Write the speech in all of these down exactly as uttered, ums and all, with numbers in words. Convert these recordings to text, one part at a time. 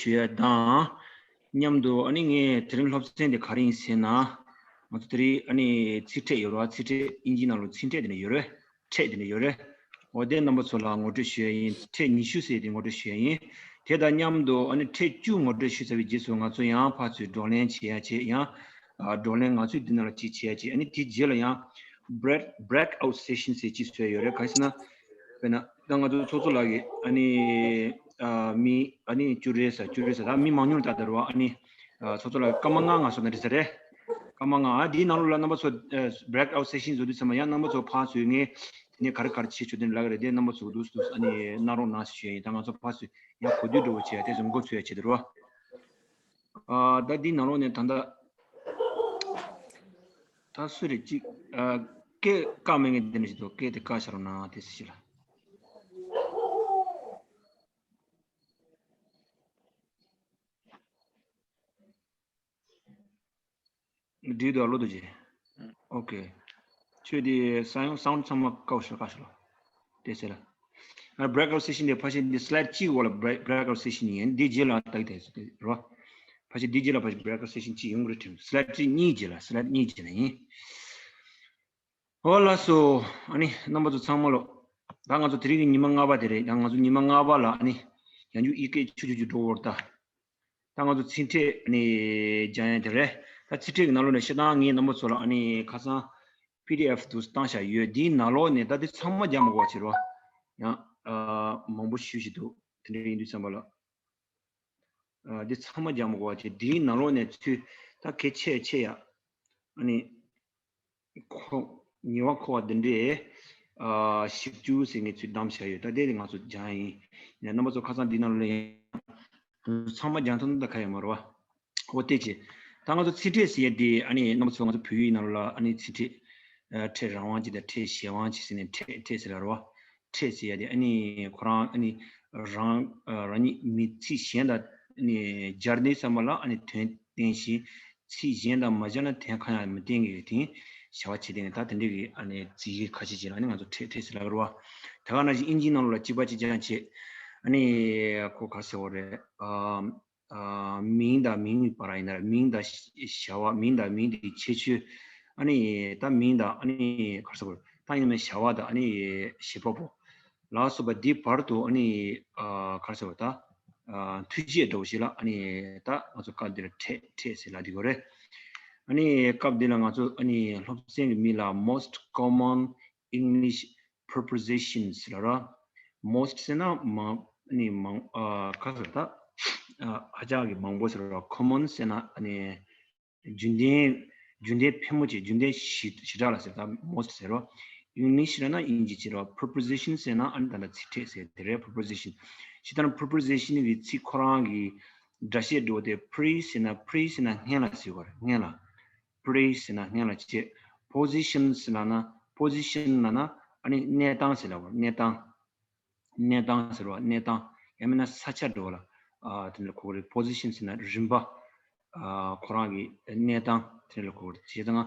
ཞུ་ཡ་དང་། མཉམ་དུ་ཨ་ནི་ངས་དེ་རིང་སློབ་ཚན་དེ་ག་རེ་ཡིན་ཟེར་ན། ང་ཚོ་དེ་རིང་ཨ་ནི་ཚིག་ཕྲད་ཡོད་རེད་བ། ཚིག་ཕྲད་དབྱིན་ཇིའི་ནང་ལ་ཚིག་ཕྲད་དེ་འདྲ་ཡོད་རེད། ཕྲད་དེ་འདྲ་ཡོད་རེད། འོ་དེ་རྣམ་པ་ཚོ་ལ་ངོ་སྤྲོད་ཞུ་ཡ་ཡིན། ཕྲད་ཉི་ཤུ་ཟེར་དེ་ངོ་སྤྲོད་ཞུ་ཡ་ཡིན། དེ་དང་མཉམ་དུ་ཨ་ནི་ཕྲད་བཅུ་ངོ་སྤྲོད་ཞུས་ཚར་བའི་རྗེས་སུ་ང་ཚོ་ཡང་ཕར་ཚུར་བགྲོ་གླེང་བྱེད་ཡ་བྱེད་ཡང་། ཨ། བགྲོ་གླེང་ང་ཚོས་འདི་ནང་ལ་གཅིག་བྱེད་ཡ་གཅིག་ཨ་ནི་དེའི་རྗེས་ལ་ཡང་break breakout session ཟེར་གཅིག་བཟོས་ཡོད་རེད། ག་རེ་ཟེར་ན། དཔེར་ན་ད་ང་ཚོ་ཚོགས་གཙོ་ལགས་ཀྱིས་ཨ་ནི། ཨ། མི་ཨ་ནི་བཅུ་རེ་ཟེར་བཅུ་རེ་ཟེར་ད་མི་མང་ཉུང་ལ་ལྟ་དེ་རེད་བ། ཨ་ནི། ཨ། ཚོགས་གཙོ་ལགས་སྐར་མ་ལྔ་ལྔ་བཟོས་ན་འགྲིག་ས་རེད། སྐར་མ་ལྔ། ཨ། འདིའི་ནང་ལོགས་ལ་རྣམ་པ་ཚོ་breakout session བཟོ་དུས་ཙམ་པ་ཡང་རྣམ་པ་ཚོ་ཕར་ཚུར་ངས་དེ་ནས་ག་རེ་ག་རེ་བྱེད་ཆོག་དེ་ལབ་ཀྱི་རེད། དེ་རྣམ་པ་ཚོ་འདུག་འདུག་ཨ་ནི་གནང་རོགས་གནང་ཞུ་ཡ་ཡིན། ད་ང་ཚོ་ཕར་ཚུར་ཡང་གོ་བསྡུར་འདྲ་བོ་བྱེད་ཡ་དེ་ཚོ་འགོ་ཚུགས་ཡ་ཆེད་དུ་རེད་བ། ཨ། ད་འདིའི་ནང་ལོགས་ནས་ད་ལྟ་ད་སུ་རེད་ཅིག་ཨ། སྐད་བཀག་མེད་མཁན་དེ་འདྲ་ཞིག་འདུག་སྐད་དེ་བཀག་བཞག་རོགས་གནང་དེ་ཟེར་ཞིག་ལ། འགྲིག་འདུག་ཨ། བློ་དུ་བྱེད། ཨོ་ཁེ། ཁྱོད་དེ་ས་ཡོང་སའུན་ཌི་ཚང་མ་བཀག་ཤོག་བཀག་ཤོག་ལ། དེ་ཟེར་ལ། ཨ། breakout session དེ་ཕལ་ཆེར་འདི་slide གཅིག་འོག་ལ་break breakout session ཡིན། འདི་རྗེས་ལ་ལྟ་གི་དེ་ཟེར་རོ། ཕལ་ཆེར་འདི་རྗེས་ལ་ཕལ་ཆེར་breakout session གཅིག་ཡོང་གི་རེད་དྲན། slide གཅིག་གཉིས་རྗེས་ལ། slide གཉིས་རྗེས་ལ་ཡིན། ཨོ་ལགས་སོ། ཨ་ནི་རྣམ་པ་ཚོ་ཚང་མ་ལོ། ད་ང་ཚོ་དེ་རིང་གི་ཉི་མ་ལྔ་པ་དེ་རེད། ད་ང་ཚོ་ཉི་མ་ལྔ་པ་ལ་ཨ་ནི་ཡང་འཇུག་ཡི་གེ་ཆུ་ཆུ་ཆུ་འགྲོ་བར་ད། ད་ང་ཚོ་ཚིག་ཕྲད་ནས་སྦྱང་ཡ་དེ་རེད། ད་ཚིག་ཕྲད་ཀྱི་ནང་ལོགས་ནས་སྤྱིར་བཏང་ངས་རྣམ་པ་ཚོ་ལ་ཨ་ནི་ཁ་སང་པི་ཌི་ཨེཕ་དུ་བཏང་བཞག་ཡོད། འདིའི་ནང་ལོགས་ནས་ད་འདི་ཚང་མ་སྦྱང་མ་དགོས་པ་བྱེད་རོགས། ཡང་ཨ། མང་པོ་ཞུ་བཞིན་འདུག་དེ་འདྲ་ཡིན་དུས་ཙམ་པ་ལ། ཨ། འདི་ཚང་མ་སྦྱང་མ་དགོས་པ་བྱེད། འདིའི་ནང་ལོགས་ནས་ཚུར་ད་གལ་ཆེ་ཆེ་ཡ། ཨ་ནི། ཁོ། ཉེ་བར་མཁོ་བ་འདི་འདྲའི། ཨ། བཞི་བཅུ་ཟེར་མཁན་ཚུར་བདམས་བཞག་ཡོད། ད་དེ་ང་ཚོ་སྦྱང་ཡིན། ཡང་རྣམ་པ་ཚོ་ཁ་སང་འདི་ནང་ལ་ཡང་ཚང་མ་སྦྱང་ཐུབ་ན་ད་ག་ཡོད་མ་རེད་བ། འོ་དེ་བྱས། ད་ང་ཚོ་ཚིག་ཕྲད་ཟེར་ཡ་དེ་ཨ་ནི་རྣམ་པ་ཚོ་ང་ཚོ་བོད་ཡིག་ནང་ལ་ཨ་ནི་ཚིག་ཕྲད། ཨ། ཕྲད་རང་དབང་ཅིག་དང་ཕྲད་གཞན་དབང་ཅིག་ཟེར་ནས་ཕྲད་ཕྲད་ཟེར་ལ་རེད་བ། ཕྲད་ཟེར་ཡ་དེ་ཨ་ནི་ཁོ་རང་ཨ་ནི་རང་ཨ། རང་ཉིད་མི་ཚིག་གཞན་དང་ཨ་ནི་སྦྱར་དུས་ཙམ་པ་ལ་ཨ་ནི་དོན་བསྟན་ཞིང་། ཚིག་གཞན་དང་མ་སྦྱར་ན་དོན་གང་ཡང་མི་བསྟན་གྱི་ཡོད་དེ། བྱ་བ་བྱེད་དེ་ད་དེ་འདྲའི་གི་ཨ་ནི་ཚིག་ཁ་ཤས་ཅིག་ལ་ཨ་ནི་ང་ཚོ་ཕྲད་ཕྲད་ཟེར་ལ་རེད་བ། དེ་ག་ནང་བཞིན་དབྱིན་ཇིའི་ནང་ལོགས་ལ་གཅིག་པ་གཅིག་རྐྱང་བྱེད། ཨ་ནི་ཁོ་ག་ཟེར་བ་རེད། ཨ། ཨ། མིང་དང་མིང་གི་བར་ཡིན་ན་རེད། མིང་དང་བྱ་བ། མིང་དང་མིང་དེའི་ཁྱད་ཆོས། ཨ་ནི་ད་མིང་དང་ཨ་ནི་ག་རེ་ཟེར་དགོས་རེད། ད་ཡིན་ན་བྱ་བ་དང་ཨ་ནི་བྱེད་པ་པོ་ལ་སོགས་པ་འདིའི་བར་དུ་ཨ་ནི། ཨ། ག་རེ་ཟེར་དགོས་རེད། ད། ཨ། མཐུད་བྱེད་འདྲ་བོ་ཞིག་ལ་ཨ་ནི་ད་ང་ཚོ་སྐབས་འདི་ལ་ཕྲད་ཕྲད་ཟེར་ལབ་བསྡད་ཀྱི་ཡོད་རེད། ཨ་ནི་སྐབས་འདི་ལ་ང་ཚོ་ཨ་ནི་སློབ་ཚན་གྱི་མིང་ལ་most common English prepositions ལབ་ར། most ཟེར་ན་མང་། ཨ་ནི་མང་། ཨ། ག་རེ་ཟེར་ད། ཨ། ཧ་ཅང་གི་མང་པོ་ཟེར་ར། common ཟེར་ན་ཨ་ནི་རྒྱུན་ལྡན། རྒྱུན་ལྡན་ཕལ་མོ་ཆེ། རྒྱུན་ལྡན་ཞེ་ཞེ་དྲག་ལ་ཟེར་ད་most ཟེར་ར། English ལབ་ན་དབྱིན་ཇི་ཟེར་ར། preposition ཟེར་ན་ཨ་ནི་ད་ལྟ་ཚིག་ཕྲད་ཟེར་དེ་རེད། preposition། ཞེ་དྲག་preposition གི་ཚིག་ཁོ་རང་གི་སྒྲ་བཤད་འགྲོ་དེ་pre ཟེར་ན། pre ཟེར་ན་སྔན་ལ་ཟེར་བ་རེད། སྔན་ལ། pre ཟེར་ན་སྔན་ལ་བྱེད། position ཟེར་ལབ་ན། position ལབ་ན་ཨ་ནི་གནས་སྟངས་ཟེར་ལབ་པ་རེད། གནས་སྟངས། གནས་སྟངས་ཟེར་བ། གནས་སྟངས། ཡང་མིན་ན་ས་ཆ་འགྲོ་ལ། ཨ། དེ་ལ་གོ་གི་རེད། position ཟེར་ན་རིམ་པ། ཨ། ཁོ་རང་གི་གནས་སྟངས་དེ་ལ་གོ་གི་རེད། བྱས་ཙང་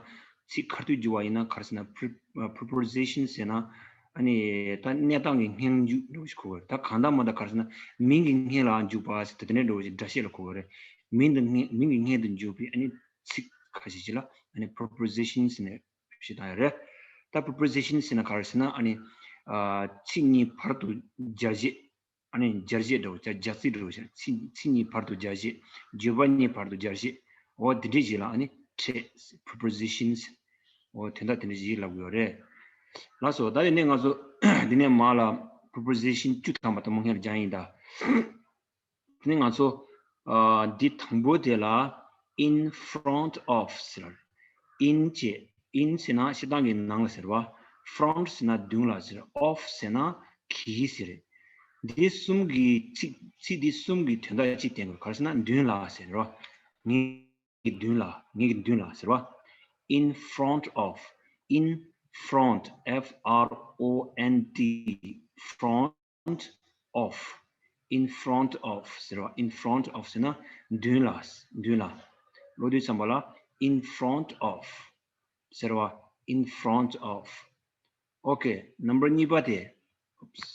ཚིག་ཁ་ཐུག་བསྒྱུར་བ་ཡིན་ན་ག་རེ་ཟེར་ན། pre- preposition ཟེར་ན་ཨ་ནི་ད་གནས་སྟངས་ཀྱི་སྔོན་འཇུག་འདྲ་བོ་ཞིག་གོ་གི་རེད། ད་གང་ལྟར་མ་ལྟར་ག་རེ་ཟེར་ན་མིང་གི་སྔོན་ལ་འཇུག་པ་ཟེར་དེ་འདྲ་འདྲ་བོ་ཞིག་སྒྲ་བཤད་ལ་གོ་གི་རེད། མིང་དང་སྔོན། མིང་གི་སྔོན་དུ་འཇུག་པའི་ཨ་ནི་ཚིག་ཁ་ཤས་ཤིག་ལ་ཨ་ནི་preposition ཟེར་ནས་ཞེས་བཏང་ཡོད་རེད། ད་preposition ཟེར་ན་ག་རེ་ཟེར་ན་ཨ་ནི། ཨ། ཚིག་གཉིས་བར་དུ་སྦྱར་བྱེད། ཨ་ནི་སྦྱར་བྱེད་འདྲ་བོ། སྦྱར་སྦྱར་ཚིག་འདྲ་བོ་ཞིག་ཚིག་ཚིག་གཉིས་བར་དུ་སྦྱར་བྱེད། བརྗོད་པ་གཉིས་བར་དུ་སྦྱར་བྱེད། འོ་དེ་འདྲ་ཞིག་ལ་ཨ་ནི་ཕྲད། prepositions འོ་དོན་དག་དེ་འདྲ་ཞིག་ལབ་ཀྱི་ཡོད་རེད། ལགས་སོ། ད་དེ་ནས་ང་ཚོ་དེ་ནས་མར་ལ་preposition བཅུ་ཐམ་པ་དང་མོ་སྔོན་ལ་སྦྱངས་ཡིན་ད། དེ་ནས་ང་ཚོ། ཨ། འདི་དང་པོ་དེ་ལ་in front of ཟེར། in བྱས། in ཟེར་ན་སྤྱིར་བཏང་གི་ནང་ལ་ཟེར་བ། front ཟེར་ན་མདུན་ལ་ཟེར། of ཟེར་ན་གྱི་ཟེར། འདི་གསུམ་གྱི་ཚིག་ཚིག་འདི་གསུམ་གྱི་དོན་དག་གཅིག་བསྟན་དགོས། ག་རེ་ཟེར་ན་མདུན་ལ་ཟེར་རོ། ངའི་མདུན་ལ། ངའི་མདུན་ལ་ཟེར་བ། in front of in front F R O N T front of in front of ཟེར་བ། in front of ཟེར་ན་མདུན་ལ། མདུན་ལ། ཀློག་དུས་ཙམ་པ་ལ་in front of ཟེར་བ། in front of okay number གཉིས་པ་དེ། oops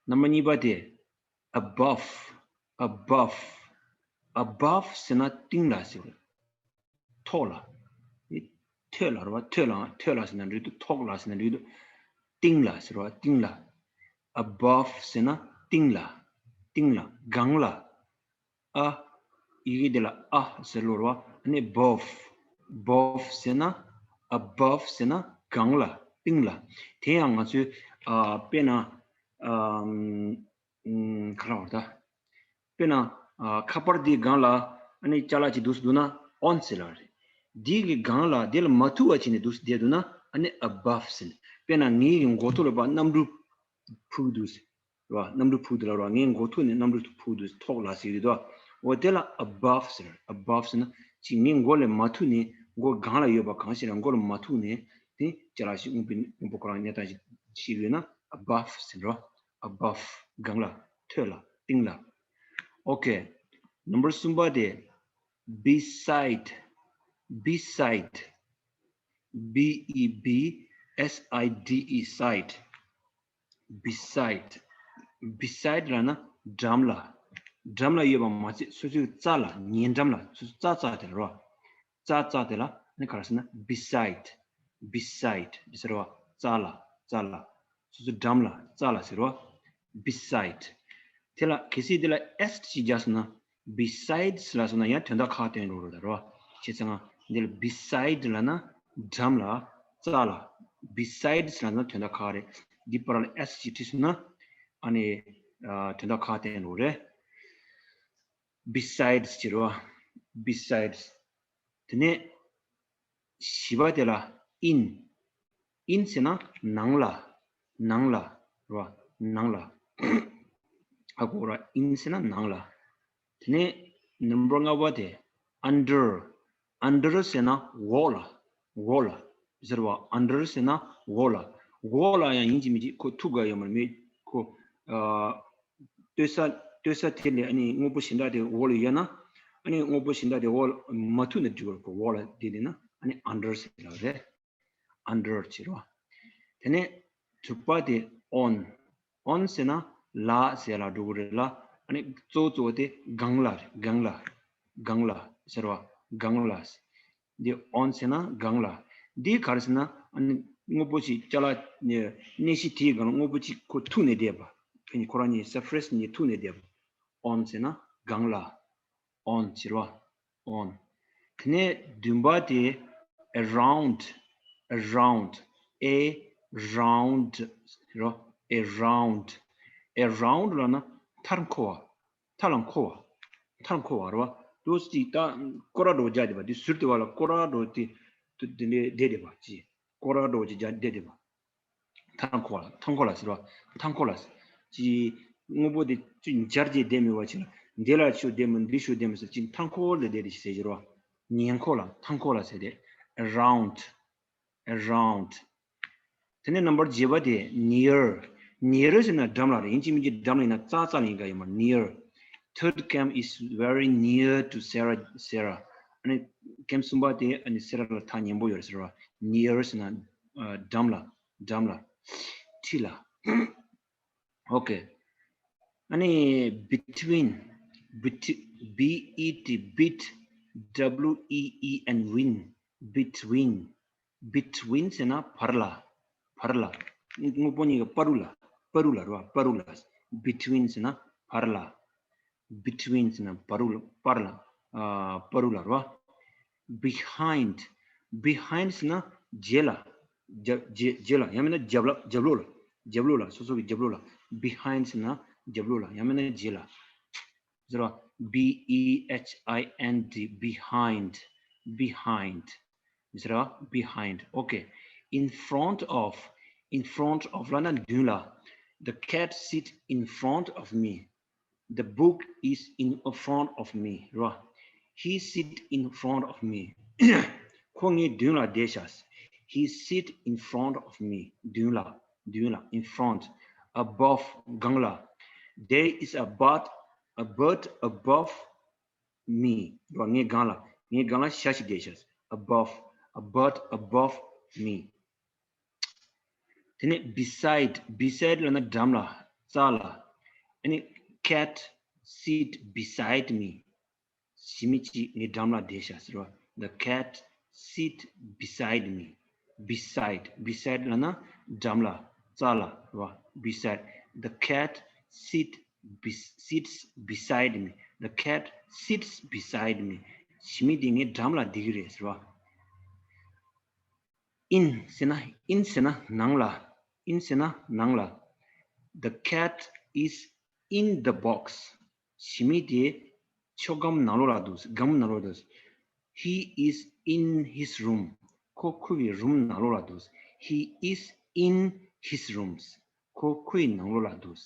number གཉིས་པ་དེ་above above, above ཟེར་ན་སྟེང་ལ་ཟེར་བ། ཐོག་ལ། ཐོད་ལ་རེད་བ། ཐོད་ལ་ཐོད་ལ་ཟེར་ན་འགྲིག་འདུག་ཐོག་ལ་ཟེར་ན་འགྲིག་འདུག་སྟེང་ལ་ཟེར་བ། སྟེང་ལ། above ཟེར་ན་སྟེང་ལ། སྟེང་ལ། སྒང་ལ། ཨ། ཡི་གེ་དེ་ལ་ཨ་ཟེར་ལོ་རེད་བ། ཨ་ནི་above, above ཟེར་ན། above ཟེར་ན་སྒང་ལ། སྟེང་ལ། དེ་ཡང་ང་ཚོས་ཨ་དཔེར་ན་ཨམ། ཨམ། ག་རེ་ལབ་དགོས་རེད་ད། དཔེར་ན། ཨ། ཁ་པར་འདིའི་སྒང་ལ་ཨ་ནི་ཅ་ལག་ཅིག་འདུག་སེ་འདུག་ན་on ཟེར་ལབ་རེད། འདི་གི་སྒང་ལ་འདི་ལ་མ་ཐུག་པ་བྱས་ནས་འདུག་སེ་བསྡད་འདུག་ན་ཨ་ནི་above ཟེར། དཔེར་ན་ངའི་གི་མགོ་ཐོག་ལ་ཕར་གནམ་གྲུ་འཕུར་འདུག་ཟེར། རེད་བ། གནམ་གྲུ་འཕུར་འདུག་ལབ་རེད་བ། ངའི་མགོ་ཐོག་ནས་གནམ་གྲུ་འཕུར་འདུག་ཟེར། ཐོག་ལ་ཟེར་གྱི་འདུག་འོ་དེ་ལ་above ཟེར། above ཟེར་ན་ཅིག་ངའི་མགོ་ལས་མ་ཐུག་ནས་མགོ་སྒང་ལ་ཡོད་པ་གང་ཞིག་ལ་མགོ་ལ་མ་ཐུག་ནས་དེ་ཅ་ལག་ཞིག་དངོས་པོའི་དངོས་པོ་ཁོ་རང་གནས་སྟངས་ཤིག་ཞིག་ཡོད་ན་above ཟེར་རོ། above སྒང་ལ། ཐོད་ལ། སྟེང་ལ། Okay, number གསུམ་པ་དེ་beside, beside, B E B S I D E, side, beside, beside ལབ་ན་འགྲམ་ལ། འགྲམ་ལ་ཡོད་པ་མ་ཚད་སོ་སོའི་རྩ་ལ། ཉེ་འགྲམ་ལ། སོ་སོའི་རྩ་རྩ་དེ་ལ་རོ། རྩ་རྩ་དེ་ལ་ནི་ག་རེ་ཟེར་ན་beside, beside འདི་ཟེར་བ། རྩ་ལ། རྩ་ལ། སོ་སོའི་འགྲམ་ལ། རྩ་ལ་ཟེར་བ། beside དེ་ལ་གལ་སྲིད་དེ་ལ་S ཞིག་རྒྱག་སོང་ན། besides ལབ་སོང་ན་ཡང་དོན་དག་ཁག་བསྟན་འགྲོ་རེད་ད་རོ། བྱས་ཙང་འདི་ལ་beside ལབ་ན་འགྲམ་ལ། རྩ་ལ། besides ལབ་ན་དོན་དག་ཁག་རེད། འདི་བར་ལ་S ཞིག་བྲིས་སོང་ན་ཨ་ནི་ཨ་དོན་དག་ཁག་བསྟན་འགྲོ་རེད། besides ཟེར་བ། besides དེ་ནས་བཞི་པ་དེ་ལ་in, in ཟེར་ན་ནང་ལ། ནང་ལ་རེད་བ། ནང་ལ། ཧ་གོ་ར། in ཟེར་ན་ནང་ལ། དེ་ནས་number ལྔ་པ་དེ་under, under ཟེར་ན་འོག་ལ། འོག་ལ་ཟེར་བ། under ཟེར་ན་འོག་ལ། འོག་ལ་ཡང་ཡིན་གཅིག་མིན་གཅིག་ཁོ་ཐུག་ག་ཡོད་མ་རེད། མི་ཁོ་ཨ། ལྟོས་ས། ལྟོས་ས་དེ་ལས་ཨ་ནི་དངོས་པོ་གཞན་དག་དེ་འོག་ལ་ཡོད་ན། ཨ་ནི་དངོས་པོ་གཞན་དག་དེ་འོག་ལ་མ་ཐུག་ན་འགྲིག་གི་རེད། ཁོ་འོག་ལ་བསྡད་བསྡད་ན་ཨ་ནི་under ཟེར་ལབ་རེད། under ཟེར་བ། དེ་ནས་དྲུག་པ་དེ་on, on ཟེར་ན་ལ་ཟེར་ལ་འགྲོ་གི་རེད་ལ། ཨ་ནི་གཙོ་བོ་གཙོ་བོ་དེ་སྒང་ལ་རེད། སྒང་ལ། སྒང་ལ་ཟེར་བ། སྒང་ལ། འདི་on ཟེར་ན་སྒང་ལ། འདི་ག་རེ་ཟེར་ན་ཨ་ནི་དངོས་པོ་ཞིག་ཅ་ལག་གནས་གཞི་དེའི་སྒང་ལ་དངོས་པོ་གཅིག་ཁོ་ཐུག་ནས་བསྡད་པ། ཁོ་གཉིས་ཁོ་རང་གཉིས་surface གཉིས་ཐུག་ནས་བསྡད་པ། on ཟེར་ན་སྒང་ལ། on ཟེར་བ། on དེ་ནས་བདུན་པ་དེ་around, around, a round ཟེར་བ། around, around ལབ་ན་མཐའ་འཁོར་བ། མཐའ་ལ་འཁོར་བ། མཐའ་འཁོར་བ་རེད་བ། དུས་ཅིག་ད་སྐོར་ར་འགྲོ་རྒྱག་བསྡད་པ། དེ་ཟུར་དེ་བ་ལ་སྐོར་ར་འགྲོ་དེ་དེ་དེ་འདྲའི་བསྡད་བསྡད་པ་ཅི། སྐོར་ར་འགྲོ་ཅིག་རྒྱག་བསྡད་བསྡད་པ། མཐའ་འཁོར་ལ། མཐའ་འཁོར་ལ་ཟེར་བ། མཐའ་འཁོར་ལ་ཅི། དངོས་པོ་དེ་ཅི་འབྱར་རྒྱས་བསྡད་མེད་པ་ཅིག་ལ་འདི་ལ་ཤོག་བསྡད་མི་འདི་ཤོག་བསྡད་མི་ཟེར་ཅི། མཐའ་འཁོར་ལ་བསྡད་དེ་ཟེར་གྱི་རེད་བ། ཉེ་འཁོར་ལ། མཐའ་འཁོར་ལ་ཟེར་ཏེ། around, around དེ་ནས་number བརྒྱད་པ་དེ་near, near ཟེར་ན་འགྲམ་ལ་རེད། ཡིན་གཅིག་མིན་གཅིག་འགྲམ་ལ་ཡིན་ན་རྩ་རྩ་ལ་ཡིན་ག་ཡོད་མ་རེད། near, third camp is very near to Sarah, Sarah ཨ་ནི་camp གསུམ་པ་དེ་ཨ་ནི་སེ་ར་ལ་ཐག་ཉེ་པོ་ཡོད་རེད་ཟེར་བ། near ཟེར་ན་ཨ་འགྲམ་ལ། འགྲམ་ལ། འཁྲིས་ལ། Okay. ཨ་ནི་between, bet, B E T, bet, W E E N, ween, between, between ཟེར་ན་བར་ལ། བར་ལ། དངོས་པོ་གཉིས་ཀྱི་བར་དུ་ལ། བར་དུ་ལ་རེད་བ། བར་དུ་ལ། between ཟེར་ན་བར་ལ། between ཟེར་ན་བར་དུ་ལ། བར་ལ། ཨ། བར་དུ་ལ་རེད་བ། behind, behind ཟེར་ན་རྗེས་ལ། རྗེས། རྗེས། རྗེས་ལ། ཡང་མིན་ན་རྒྱབ་ལ། རྒྱབ་ལོགས་ལ། རྒྱབ་ལོགས་ལ། སོ་སོ་གི་རྒྱབ་ལོགས་ལ། behind ཟེར་ན་རྒྱབ་ལོགས་ལ། ཡང་མིན་ན་རྗེས་ལ། ཟེར་བ། B E H I N D, behind, behind ཟེར་བ། behind. Okay. In front of, in front of ལབ་ན་མདུན་ལ། The cat sit in front of me. The book is in front of me. རེད་བ། He sit in front of me. ཁོ་ངའི་མདུན་ལ་བསྡད་ཤག He sit in front of me. མདུན་ལ། མདུན་ལ། in front. Above སྒང་ལ། There is a bird, a bird above me. རེད་བ། ངའི་སྒང་ལ། ངའི་སྒང་ལ་ཞྭ་ཞིག་བསྡད་ཤག above, a bird above me. དེ་ནས་beside, beside ལབ་ན་འགྲམ་ལ། རྩ་ལ། ཨ་ནི་cat, sit beside me. ཞི་མི་གཅིག་ངའི་འགྲམ་ལ་བསྡད་ཤག་ཟེར་བ། The cat sit beside me. Beside, beside ལབ་ན་འགྲམ་ལ། རྩ་ལ་རེད་བ། Beside. The cat sit bes- sits beside me. The cat sits beside me. ཞི་མི་དེ་ངའི་འགྲམ་ལ་བསྡད་ཀྱི་རེད་ཟེར་བ། In ཟེར་ན། In ཟེར་ན་ནང་ལ། In ཟེར་ན་ནང་ལ། The cat is in the box. ཞི་མི་དེ་ཆོས་སྒམ་ནང་ལོགས་ལ་འདུག་སྒམ་ནང་ལོགས་འདུག He is in his room. ཁོ་ཁོའི་རུམ་ནང་ལོགས་ལ་འདུག He is in his rooms. ཁོ་ཁོའི་ནང་ལོགས་ལ་འདུག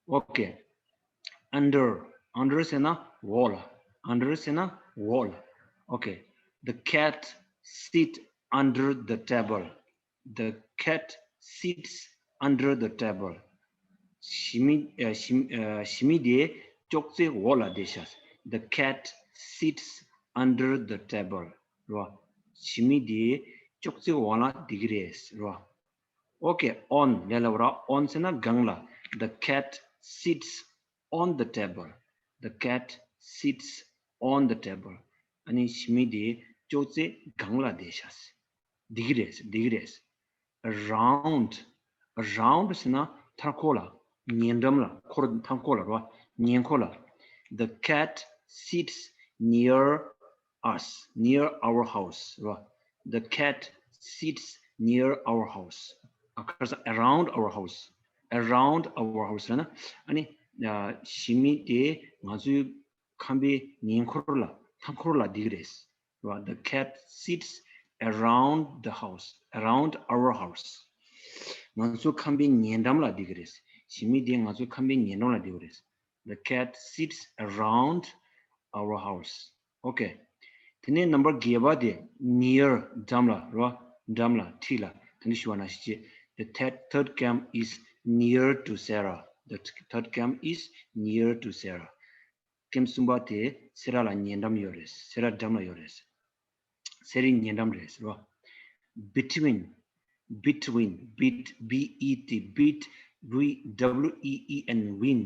Okay. Under. Under ཟེར་ན་འོག་ལ། Under ཟེར་ན་འོག་ལ། Okay. The cat sit under the table. The cat sits under the table. ཞི་མི་ཨ་ཞི་ཨ་ཞི་མི་དེ་ཅོག་ཙེ་འོག་ལ་བསྡད་ཤག The cat sits under the table. རོ། ཞི་མི་དེ་ཅོག་ཙེ་འོག་ལ་བསྡད་ཀྱི་རེད་རོ། Okay, on ལབ་པ་ར། On ཟེར་ན་སྒང་ལ། The cat sits on the table. The cat sits on the table. ཨ་ནི་ཞི་མི་དེ་ཅོག་ཙེ་སྒང་ལ་བསྡད་ཤག་བསྡད་ཀྱི་རེད། བསྡད་ཀྱི་རེད། Around. Around ཟེར་ན་མཐའ་འཁོར་ལ། ཉེ་འགྲམ་ལ། འཁོར། མཐའ་འཁོར་ལ་རོ། ཉེ་འཁོར་ལ། The cat sits near us, near our house རོ། The cat sits near our house. ཨ་ཁ་ས། Around our house. Around our house ལབ་ན་ཨ་ནི་ཞི་མི་དེ་ང་ཚོའི་ཁང་པའི་ཉེ་འཁོར་ལ། མཐའ་འཁོར་ལ་བསྡད་ཀྱི་རེད་རོ། The cat sits around the house, around our house. ང་ཚོའི་ཁང་པའི་ཉེ་འགྲམ་ལ་བསྡད་ཀྱི་རེད། ཞི་མི་དེ་ང་ཚོའི་ཁང་པའི་ཉེ་འགྲམ་ལ་བསྡད་ཀྱི་རེད། The cat sits around our house. Okay. དེ་ནས་number བརྒྱད་པ་དེ་near འགྲམ་ལ་རོ། འགྲམ་ལ། འཁྲིས་ལ། དེ་འདྲ་ཞུ་བ་ནང་བཞིན་བྱས། The third, third camp is near to Sarah. The third camp is near to Sarah. ཀེམ་གསུམ་པ་དེ་སེ་ར་ལ་ཉེ་འགྲམ་ཡོད་རེད། སེ་ར་འགྲམ་ལ་ཡོད་རེད། སེ་རའི་ཉེ་འགྲམ་རེད་ཟེར་བ། Between. Between. Bet, B E T, bet, W E E N, ween.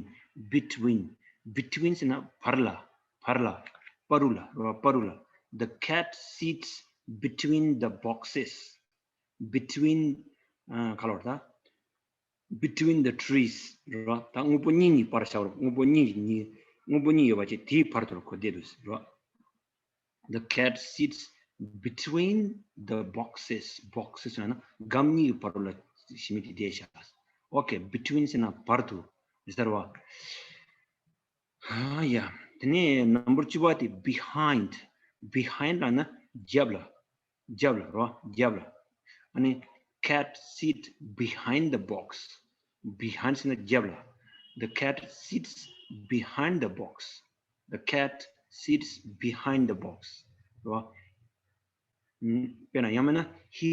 Between. Between ཟེར་ན་བར་ལ། བར་ལ། བར་དུ་ལ་རོ། བར་དུ་ལ། The cat sits between the boxes. Between. ཨ། ག་ལོར་ད། Between the trees རོ། ད་སྔོན་པོ་གཉིས་གཉིས་བར་བཞག་རོ། སྔོན་པོ་གཉིས་ཀྱི་གཉིས། སྔོན་པོ་གཉིས་ཡོད་པ་ཅིག་དེའི་བར་དུ་ལ་ཁོ་བསྡད་འདུག་ཟེར་རོ། The cat sits between the boxes. Boxes ཟེར་ན་སྒམ་གཉིས་ཀྱི་བར་དུ་ལ་ཞི་མི་དེ་བསྡད་ཤག Okay, between ཟེར་ན་བར་དུ་ཟེར་བ། ཨ་ཡ། དེ་ནས་number བཅུ་པ་དེ་behind. Behind ལབ་ན་རྒྱབ་ལ། རྒྱབ་ལ་རོ། རྒྱབ་ལ། ཨ་ནི་cat sit behind the box. Behind ཟེར་ན་རྒྱབ་ལ། The cat sits behind the box. The cat sits behind the box. རོ། ཨམ། དཔེར་ན་ཡང་མིན་ན། He,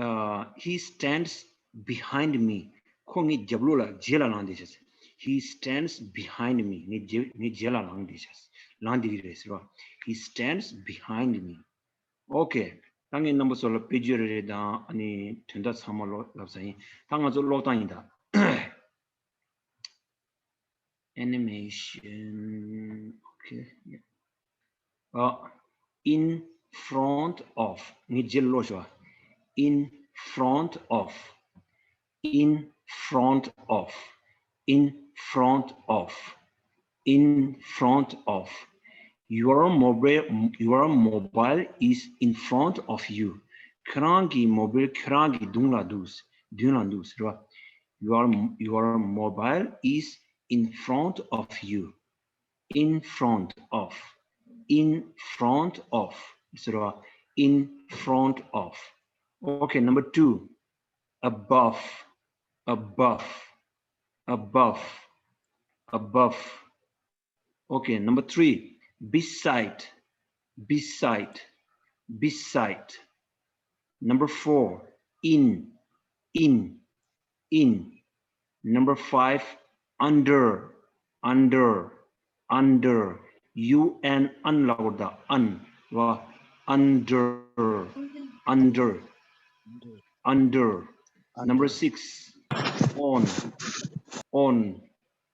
uh, he stands behind me. ཁོ་ངའི་རྒྱབ་ལོགས་ལ། རྗེས་ལ་ལངས་བསྡད་ཤག He stands behind me. ངའི་རྗེས། ངའི་རྗེས་ལ་ལངས་བསྡད་ཤག་ལངས་བསྡད་ཀྱི་རེད་ཟེར་བ། He stands behind me. Okay. ད་ངས་རྣམ་པ་ཚོ་ལ་དཔེ་བརྗོད་རེ་རེ་དང་། ཨ་ནི་དོན་དག་ཚང་མ་ལོ་ལབ་ས་ཡིན། ད་ང་ཚོ་ཀློག་སྟངས་ཡིན་ད། Animation. Okay. Yeah. Uh, in front of. ངས་རྗེས་ཀློག་ཞུ་བ། In front of. In front of. In front of. In front of. Your mobile, your mobile is in front of you. ཁྱེད་རང་གི་མོ་བེལ་ཁྱེད་རང་གི་མདུན་ལ་འདུག་མདུན་ལ་འདུག་ཟེར་བ། Your, your mobile is in front of you. In front of. In front of. ཟེར་བ། In front of. Okay, number two. Above. Above. Above. Above. Okay, number three. Beside. Beside. Beside. Number four. In. In. In. Number five. Under. Under. Under. U N, un ལབ་དགོས་རེད་ད། Un. རོ། Under. Under. Under. Number six. On. On.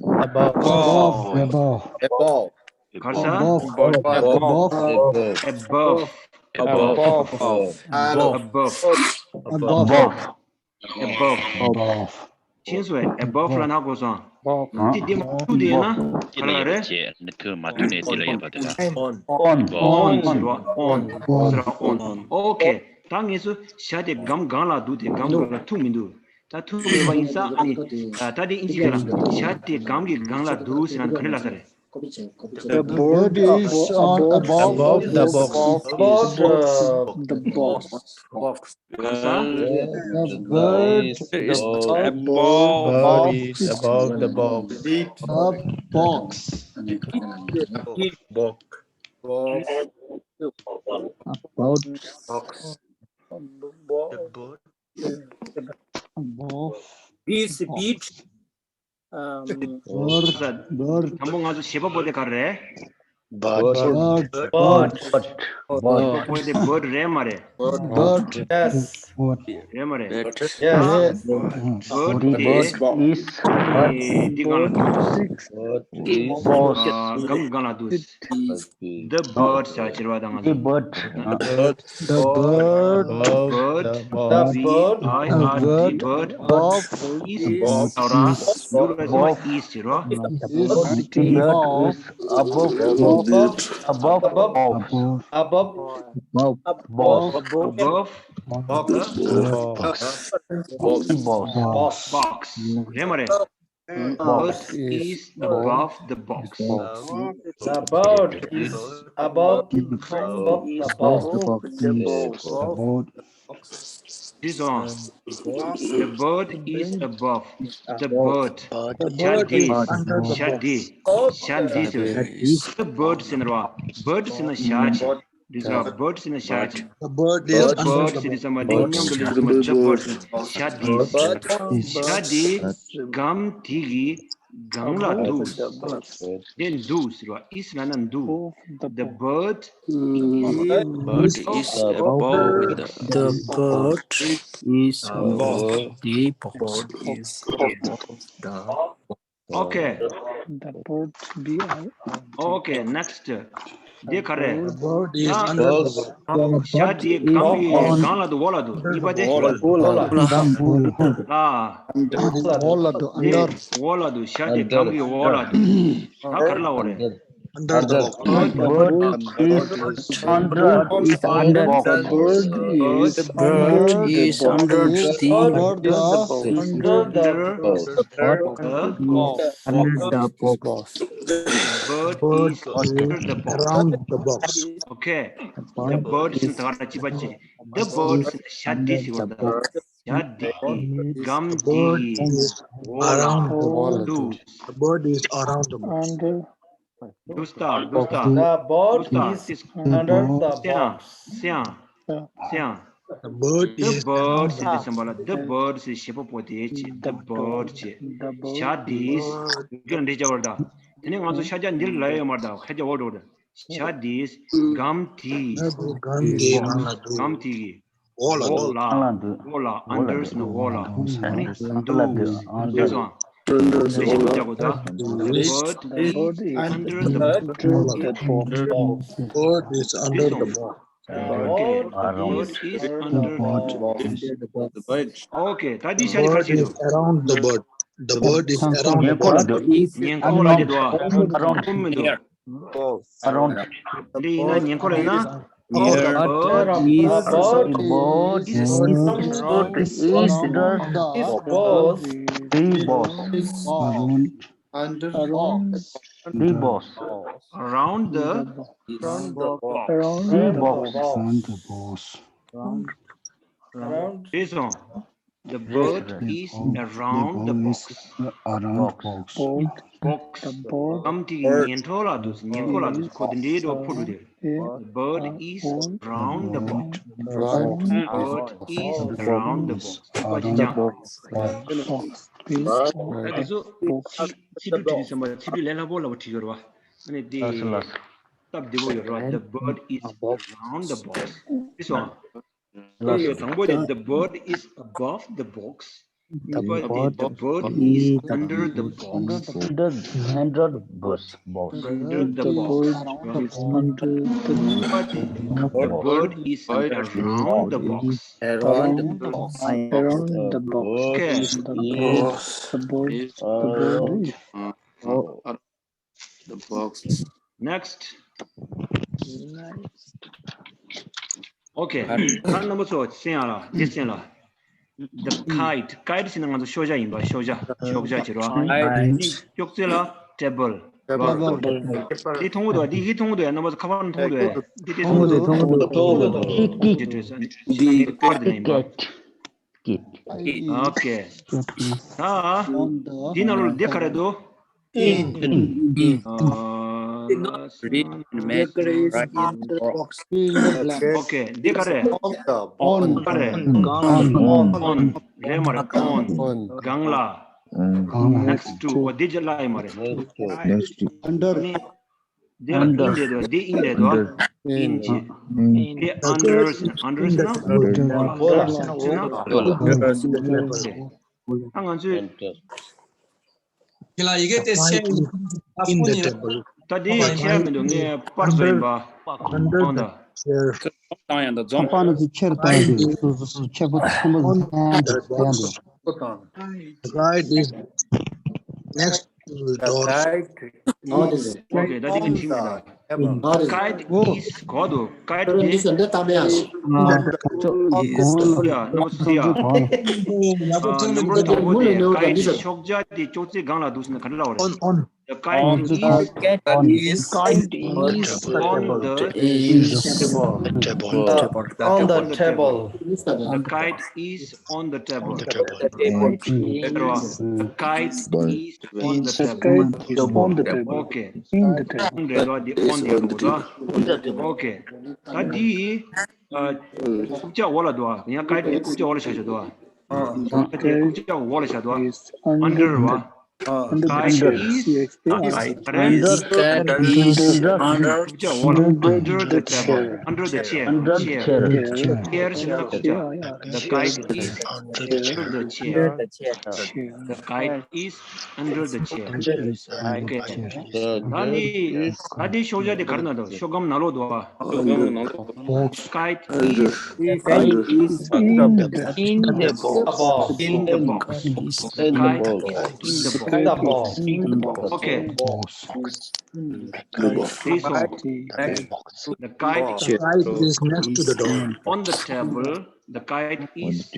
Above. Above. Above. Above. གར་ས། Above. Above. Above. Above. Above. Above. Above. ཤེས་སོང་། above ལ་ན་གོ་སོང་། དེ་དེ་མ་ཐུག་དེ་ན་ག་ལ་རེད། ནི་ཐུག་མ་ཐུག་ནས་དེ་ལ་ཡོད་པ་དེ་ལ། On. on ཟེར་བ། on ཟེར་བ། on. okay. ད་ངས་སུ་ཞ་དེ་སྒམ་སྒང་ལ་འདུག་དེ་སྒམ་སྒང་ལ་ཐུག་མི་འདུག་ད་ཐུག་མེད་པ་ཡིན་ས། ཨ་ནི་ད་དེ་ཨིན་ཇི་སྐད་ལ་ཞ་དེ་སྒམ་གྱི་སྒང་ལ་འདུག་ཟེར་ན་ག་རེ་ལབ་ས་རེད། The bird is on above Above the box. The box. Box. ག་ས། The bird Is above above is above the box. Big A box. box. About Box. above. Beach, beach. Um, Bird. Bird. དང་པོ་ང་ཚོ་བྱེད་པ་པོ་དེ་ག་རེད། Bird. Bird. བྱེད་པ་པོ་དེ་bird རེད་མ་རེད། Bird. Yes. Bird. རེད་མ་རེད། Yes. bird དེ་Bird is འདི་གང་ལ་འདུག་སྒམ་གང་ལ་འདུག The bird ཟེར་བ་བྱེད་པ་དང་ང་ཚོ། The bird. Bird. The bird. B I R D. Bird. Above. Is. ཨོ་ར། འདུག་ལ་སོང་is བྱེད་རོ། Is above. Above. Above. Above. Above. Above. Box. Above. Box. Box. Box. Box རེད་མ་རེད། Box Bird is above the box. The bird is above the box. Above. This one. The bird is above. The bird. ཞ་དེ། ཞ་དེ། ཞ་དེ་ཟེར་བ། The bird ཟེར་ན་རོ། Bird ཟེར་ན་ཞ་ཅིག This is a bird ཟེར་ན་ཞ་ཅིག The bird The is bird ཟེར་དུས་ཙམ་པ་འདི་མཉམ་དུ་ལེན་ཙམ་པ་the bird ཟེར་ན་ཞ་དེ། ཞ་དེ་སྒམ་དེ་གི་སྒང་ལ་འདུག་དེ་འདུག་ཟེར་བ། is ལབ་ན་འདུག The bird Bird is above the The bird is above above the the box. box. Okay. The bird B I R. Okay, next. དེ་ག་རེད། The bird is ཡང་། under the box. ཞ་དེ་སྒང་གི་སྒང་ལ་འདུག་འོག་ལ་འདུག་གཉིས་པ་དེ། འོག་ལ་འདུག་འོག་ལ་འདུག་ལ། འོག་ལ་འདུག་དེ་under. འོག་ལ་འདུག་ཞ་དེ་སྒང་གི་འོག་ལ་འདུག་ད་ག་རེ་ལབ་དགོས་རེད། Under the box. Bird is under, is under. Bird is under the box. Bird is under the box. Under the Bird box. Under the box. Bird Bird is under is the box. Around the box. Okay. The The bird bird is is the chibachi. The bird is shadi Under the siwada. box. Shadi. The Gamdi. bird is around the box. Do. The bird is around the box. Under Dusta. Dusta. The bird Dusta. Is under the Siang. box. Siang. Siang. The bird The is bird around is the symbol. The bird is shepo pote. The bird. The bird Shadi. Gan de jawarda. Tene nganso shaja nil la yo marda. Khaja wo do. Shadi. Gamdi. the Gandhi. Gamdi. All Wola. Alandu. Wola. Under no wola. Under. This one. This one. This one. The bird The bird is under under the box. Bird is under the box. Okay. Around. Bird is under the box. The bird. Okay. Tadi The shadi bird khachi is do. Around the bird. The bird is around the Nyenkola box. do is Nyenkola de do. around. Kumendo. Around. Ndi ina nyenkola ina. Bird is Bird bird is bird is the Boss. the boss. Under The boss. Around the Around The boss. Around This one. The bird is around the box. Around box. Board. Box. The board. Kam ti nyen tho la dus, nyen ko la dus, ko de do pho de. Is The bird is around the box. around Bird is around the box. Ko ji jang. Box. This Ka so chi chi du chi sama chi du le la bo la bo chi yor ba. Ani de tab de bo yor ba. The bird is around the box. This one. Yo, tangbo de, the bird is above the box. But the, the bird is under the box. Under, under box. Box. Under the box. Under the But the bird is around the box. Around the box. Around the box. Okay. The board. The board. The board. The box. Next. Okay. Card number two. ཅན་ལ། ཅན་ལ། The kite. Kite ཟེར་ན་ང་ཚོ་ཤོག་བྱ་ཡིན་པ། ཤོག་བྱ། ཤོག་བྱ་ཅེས་རོ། འདི་ཅོག་ཙེ་ལ་table། འདི་མཐོང་གི་འདུག་འདི་ཧི་མཐོང་གི་འདུག་ཡ། རྣམ་པ་ཚོ་ཁ་པར་མཐོང་གི་འདུག་འདི་དེ་མཐོང་གི་འདུག་འདི་དེ་མཐོང་གི་འདུག་འདི་འདྲ་ས་འདི་ཁ་པར་འདི་ན་ཡིན་པ། Kit. Okay. ད་འདི་ནང་ལོགས་འདི་ག་རེ་འདུག Okay. འདི་ག་རེ། on། ག་རེ། on། རེད་མ་རེད། on། སྒང་ལ། next to. འོ་འདི་ཅི་ལ་ཡིན་མ་རེད། Next to. འདི་ལ་in རེད་དོ། འདི་in རེད་དོ། in ཅི། འདི་under ཟེར་ན་under ཟེར་ན། ད་ང་ཚོས། Kite is in the table. ད་འདི་ཁྱེད་མི་འདུག་ངས་པར་བཟོ་ཡིན་པ། Under on the the chair. བཏང་ཡང་ད་འཛོམས། ཁྱེར་བཏང་དུས་སོ་སོ་སོ་ཆེ་པོ་ཆེན་པོ་ཟན་དུ་ཟན་དུ། The kite is next to the door. Okay. ད་འདི་གི་ཁྲིམས་ཡིན་ད། Kite is གོ་འདུག kite is གོ་ཡ། ནམ་སི་ཡ། ནམ་རོ་དང་པོ་དེ་kite ཤོག་བྱ་དེ་ཅོག་ཙེ་སྒང་ལ་འདུག་ཟེར་ན་ག་འདྲ་ལབ་རེད། On, on. The kite is Kite is on the Table. on the table. The kite is on the table. Kite is on the table. On the table. Okay. In the table. on རེད་དོ། འདི་on རེད་དོ། Okay. ད་འདི་རྐུབ་བཀྱག་འོག་ལ་འདུག་ཡང་kite རྐུབ་བཀྱག་འོག་ལ་བཞག་བཞག་འདུག kite རྐུབ་བཀྱག་འོག་ལ་བཞག་འདུག Is under under རེད་བ། the Kite is under the under the under the table. Under the chair. Under the chair. Chair. Chair. The kite is under the chair. The kite is under the chair. Okay. ད་ནི་ད་ནི་ཤོག་བྱ་དེ་ག་རེ་ན་འདུག་ཤོག་སྒམ་ནང་ལོགས་འདུག་བ། Kite is in the box. in the box. Kite is in the box. In the box. Okay. This one. The kite is on the table. The kite is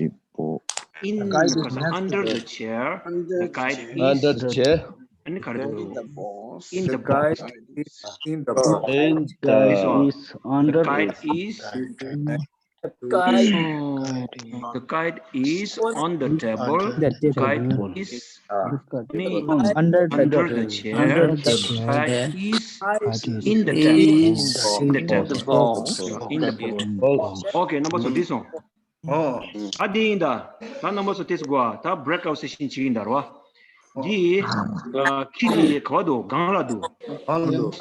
in the under the chair. The kite is under the chair. In the box. In the box. In the box. This one. The kite is The kite is on the table. The kite is under the chair. The kite is in the table. In the table. Okay, number two, this one. ཨ་འདི་ཡིན་ད། ད་number two དེ་སུ་གོ་ད་breakout session ཅིག་ཡིན་ད་རོ། འདི་ཁྱི་དེ་ག་བ་འདུག་སྒང་ལ་འདུག་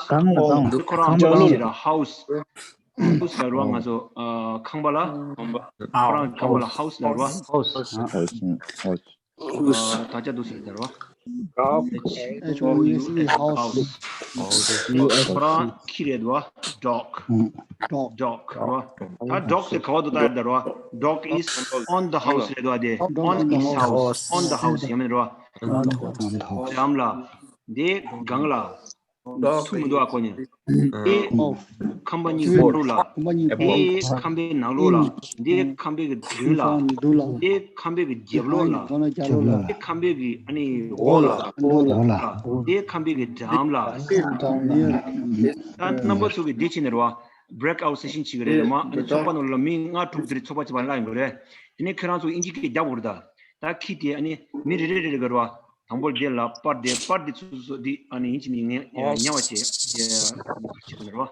སྒང་ལ་འདུག་ཁོ་རང་ཁྱི་ལ་house house ལ་རོ། ང་ཚོ་ཁང་པ་ལ། ཁོ་རང་ཁང་པ་ལ་house ལ་རོ། House. ད་ཆ་འདུག་ཟེར་ད་རོ། H O U S E, house. House. ཁོ་རང་ཁྱི་རེད་རོ། Dog. Dog རོ། ད་dog དེ་ག་བ་འདུག་ད་རོ། Dog is on the house རེད་རོ། དེ་on his house, on the house ཡང་མིན་རོ། འགྲམ་ལ། དེ་སྒང་ལ། ཚུར་མི་འདུག་ཨ་ཁོ་ནི། དེ་ཁང་པ་གཉིས་ཀྱི་ནང་ལོགས་ལ། དེ་ཁང་པའི་ནང་ལོགས་ལ། དེ་ཁང་པའི་གི་མདུན་ལ། དེ་ཁང་པའི་གི་རྒྱབ་ལོགས་ལ། དེ་ཁང་པའི་གི་ཨ་ནི་འོག་ལ། འོག་ལ། དེ་ཁང་པའི་གི་འགྲམ་ལ། ད་རྣམ་པ་ཚོ་གི་དེ་ཕྱིན་ནས་རེད་བ། breakout session ཅིག་རེད་མ། ཨ་ནི་ཚོགས་པ་ནང་ལ་མི་ལྔ་དྲུག་དེ་རེད། ཚོགས་པ་བྱེད་པ་ལ་ཡིན་དགོས་རེད། དེ་ནས་ཁྱེད་རང་ཚོ་ཨིན་ཇི་སྐད་རྒྱབ་དགོས་རེད་ད། ད་ཁྱི་དེ་ཨ་ནི་མི་རེ་རེ་རེ་རེ་གི་རེད་བ། དང་པོར་དེ་ལ་པར་དེ་པར་དེ་ཚོ་ཚོ་དེ་ཨ་ནི་ཡིན་གཅིག་མིན་གཉིས་ཉལ་བ་བྱེད་བྱེད་ཀྱི་རེད་བ།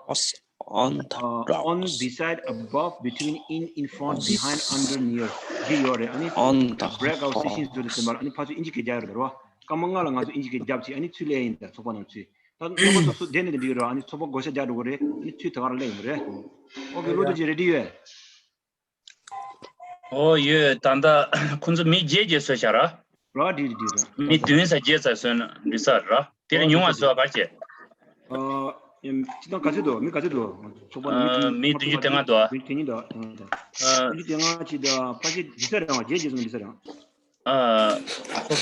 On the uh, on top. Beside, above, between, in, in front, behind, under, near. འདི་ཡོད་རེད། ཨ་ནི་on the breakout session ཟེར་དུས་ཙམ་པ་ལ་ཨ་ནི་ཕར་ཚུར་ཨིན་ཇི་སྐད་རྒྱག་ཡོད་རེད་བ། སྐར་མ་ལྔ་ལ་ང་ཚོ་ཨིན་ཇི་སྐད་རྒྱབ་བྱས་ཨ་ནི་ཚུར་སླེབས་ཡིན་ད། ཚོགས་པ་ནང་ཚུར་ད་རྣམ་པ་ཚོ་སུ་བསྡད་ནས་དེ་འགྲིག་རེད། ཨ་ནི་ཚོགས་པ་བགོ་བཤའ་རྒྱག་འགྲོ་གི་རེད། ཨ་ནི་ཚུར་དེ་ག་རང་སླེབས་ཡོང་གི་རེད། ཨོ་ཁེ། བློ་གྲོས་ཅན་རེ་ཌི་ཡོད། ཨོ་ཡོད། ད་ལྟ་ཁོང་ཚོ་མི་བརྒྱད་བརྒྱད་བཟོས་བཞག་ར། ར་འགྲིག་འགྲིག་ར། མི་བདུན་ས་བརྒྱད་ས་བཟོས་ན་འགྲིག་ས་ར། དེ་ལས་ཉུང་བ་བཟོས་པ་ག་རེ་བྱས། ཨ། ཡང་སྤྱི་བཏང་ག་ཚོད་འདུག་མི་ག་ཚོད་འདུག་ཚོགས་པ་ནང་མི་ཨ། མི་བདུན་ཅུ་དོན་ལྔ་འདུག་ཨ། བདུན་ཅུ་དོན་ལྔ་འདུག་ཨ། ཨ། བདུན་ཅུ་དོན་ལྔ་ཅིག་དང་ཕལ་ཆེར་འགྲིག་ས་རེད་བ། བརྒྱད་བརྒྱད་བཟོས་ན་འགྲིག་ས་རེད་བ། ཨ། ཚོ་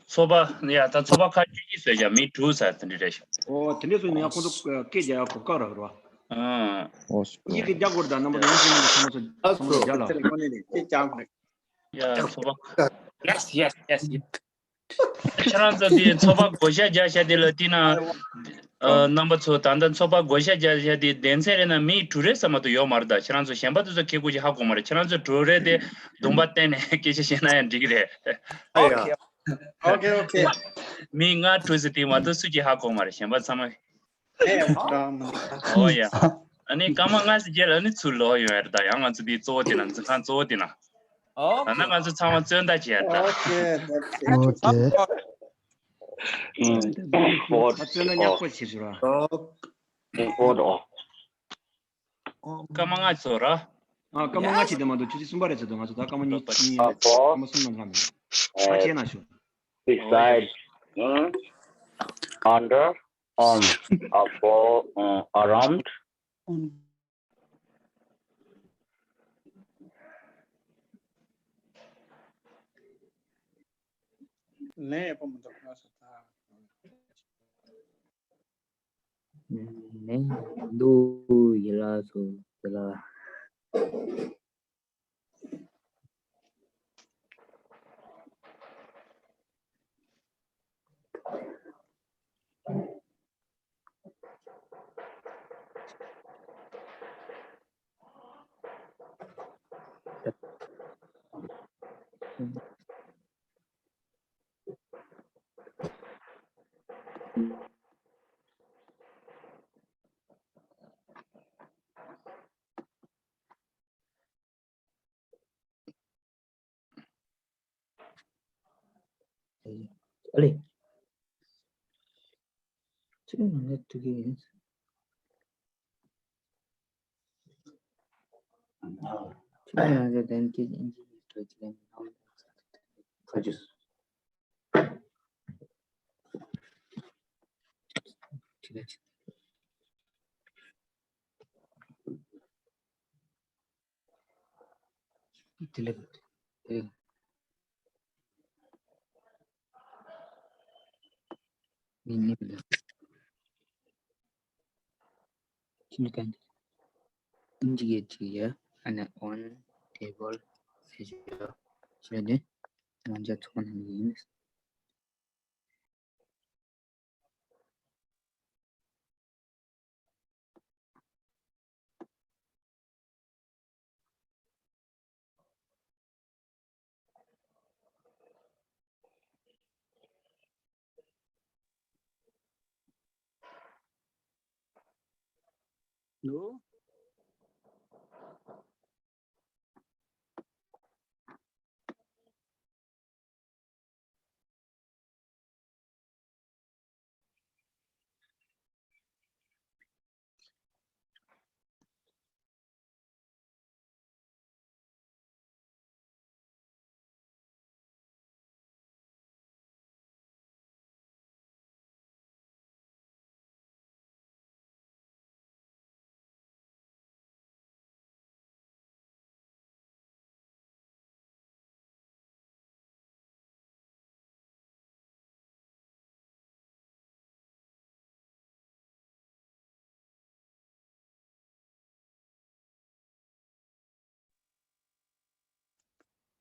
ཚོགས་པ་ཡ་ད་ཚོགས་པ་ཁག་བཅུ་གཅིག་བཟོས་བཞག་མི་དྲུག་ས་དེ་འདྲ་རེད་ཤག་ཨོ་དེ་འདྲ་བཟོས་ན་ཡང་ཁོང་ཚོ་སྐད་རྒྱག་ཡ་གོ་སྐབས་རག་རེད་བ། ཨ། ཨོ་སྐད་རྒྱག་དགོས་རེད་ད། རྣམ་པ་ཚོ་ཡིན་གཅིག་མིན་གཅིག་ཚང་མ་ཚོ་ཚང་མ་ཚོ་རྒྱག་ལ། ཡ་ཚོགས་པ། Yes, yes, yes, yes. ཁྱེད་རང་ཚོ་དེ་ཚོགས་པ་བགོ་བཤའ་རྒྱག་བྱ་དེ་ལ་བལྟས་ན། ཨ། རྣམ་པ་ཚོ་ད་ལྟ་ཚོགས་པ་བགོ་བཤའ་རྒྱག་བྱ་དེ་སྡེ་ཚན་རེ་ན་མི་དྲུག་རེ་ཙམ་མ་གཏོགས་ཡོད་མ་རེད་ད། ཁྱེད་རང་ཚོ་གཞན་པ་དེ་ཚོ་ཁེ་ཁུ་ཅིག་ཧ་གོ་མ་རེད། ཁྱེད་རང་ཚོ་དྲུག་རེ་དེ་གདོང་པ་བསྟན་ནས་སྐད་ཆ་བཤད་ན་ཡང་འགྲིག་གི་རེད། Okay, okay, okay. མི་ལྔ་དྲུག་ཙམ་དེ་མ་གཏོགས་སུ་གཅིག་ཧ་གོ་མ་རེད། གཞན་པ་ཚང་མ། ཨོ་ཡ། ཨ་ནི་སྐར་མ་ལྔ་ཙམ་རྗེས་ལ་ནི་ཚུར་ལོག་ཡོང་ཡ་རེད་ད། ཡང་ང་ཚོ་དེའི་གཙོ་བོ་དེ་ན་འཛིན་ཁང་གཙོ་བོ་དེ་ན། ཨོ་ད་ནི་ང་ཚོ་ཚང་མ་བཙོན་ཟླ་བྱས་ཡ་རེད་ད། Okay, that's it. Okay. ཨ། བཙོན་ཟླ་ཉག་པོ་བྱེད་ཤོག་ར། སྐར་མ་ལྔ་ཙམ་ར། ཨ། སྐར་མ་ལྔ་ཅིག་དེ་མ་གཏོགས་ཆུ་ཚོད་གསུམ་པ་རེད་ཟེར་འདུག་ང་ཚོ་ད་སྐར་མ་གཉིས་གཉིས་སྐར་མ་གསུམ་ནང་ལྷག་མེད། ད་བྱས་ན་ཤོག Beside, under, on, above, uh, around. ལན་ཡག་པོ་མི་འདུག་ང་ཚོ་ད། ལན་འདུག་ཡིན་ལ་སོ་དེ་ལ། ཡིན་ནི་མིན། ཁྱིམ་གྱི་ཨིན་ཇི་གི་ཅིག་ཡ། ཨ་ནི་on table ཟེར་ཞིག་ཡ། ཞེས་ནི་ང་ཚོ་ཚོགས་གནང་གི་ཡིན། ནོ།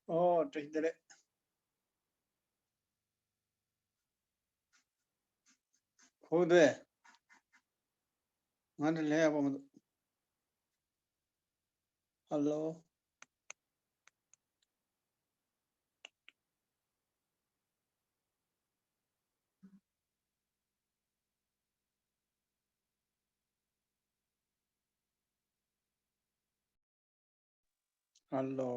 ཨོ། བཀྲ་ཤིས་བདེ་ལེགས། ཁོ་བདེ། ང་འདྲ་ལས་ཡག་པོ་མི་འདུག་ཧ་ལོ། ཧ་ལོ།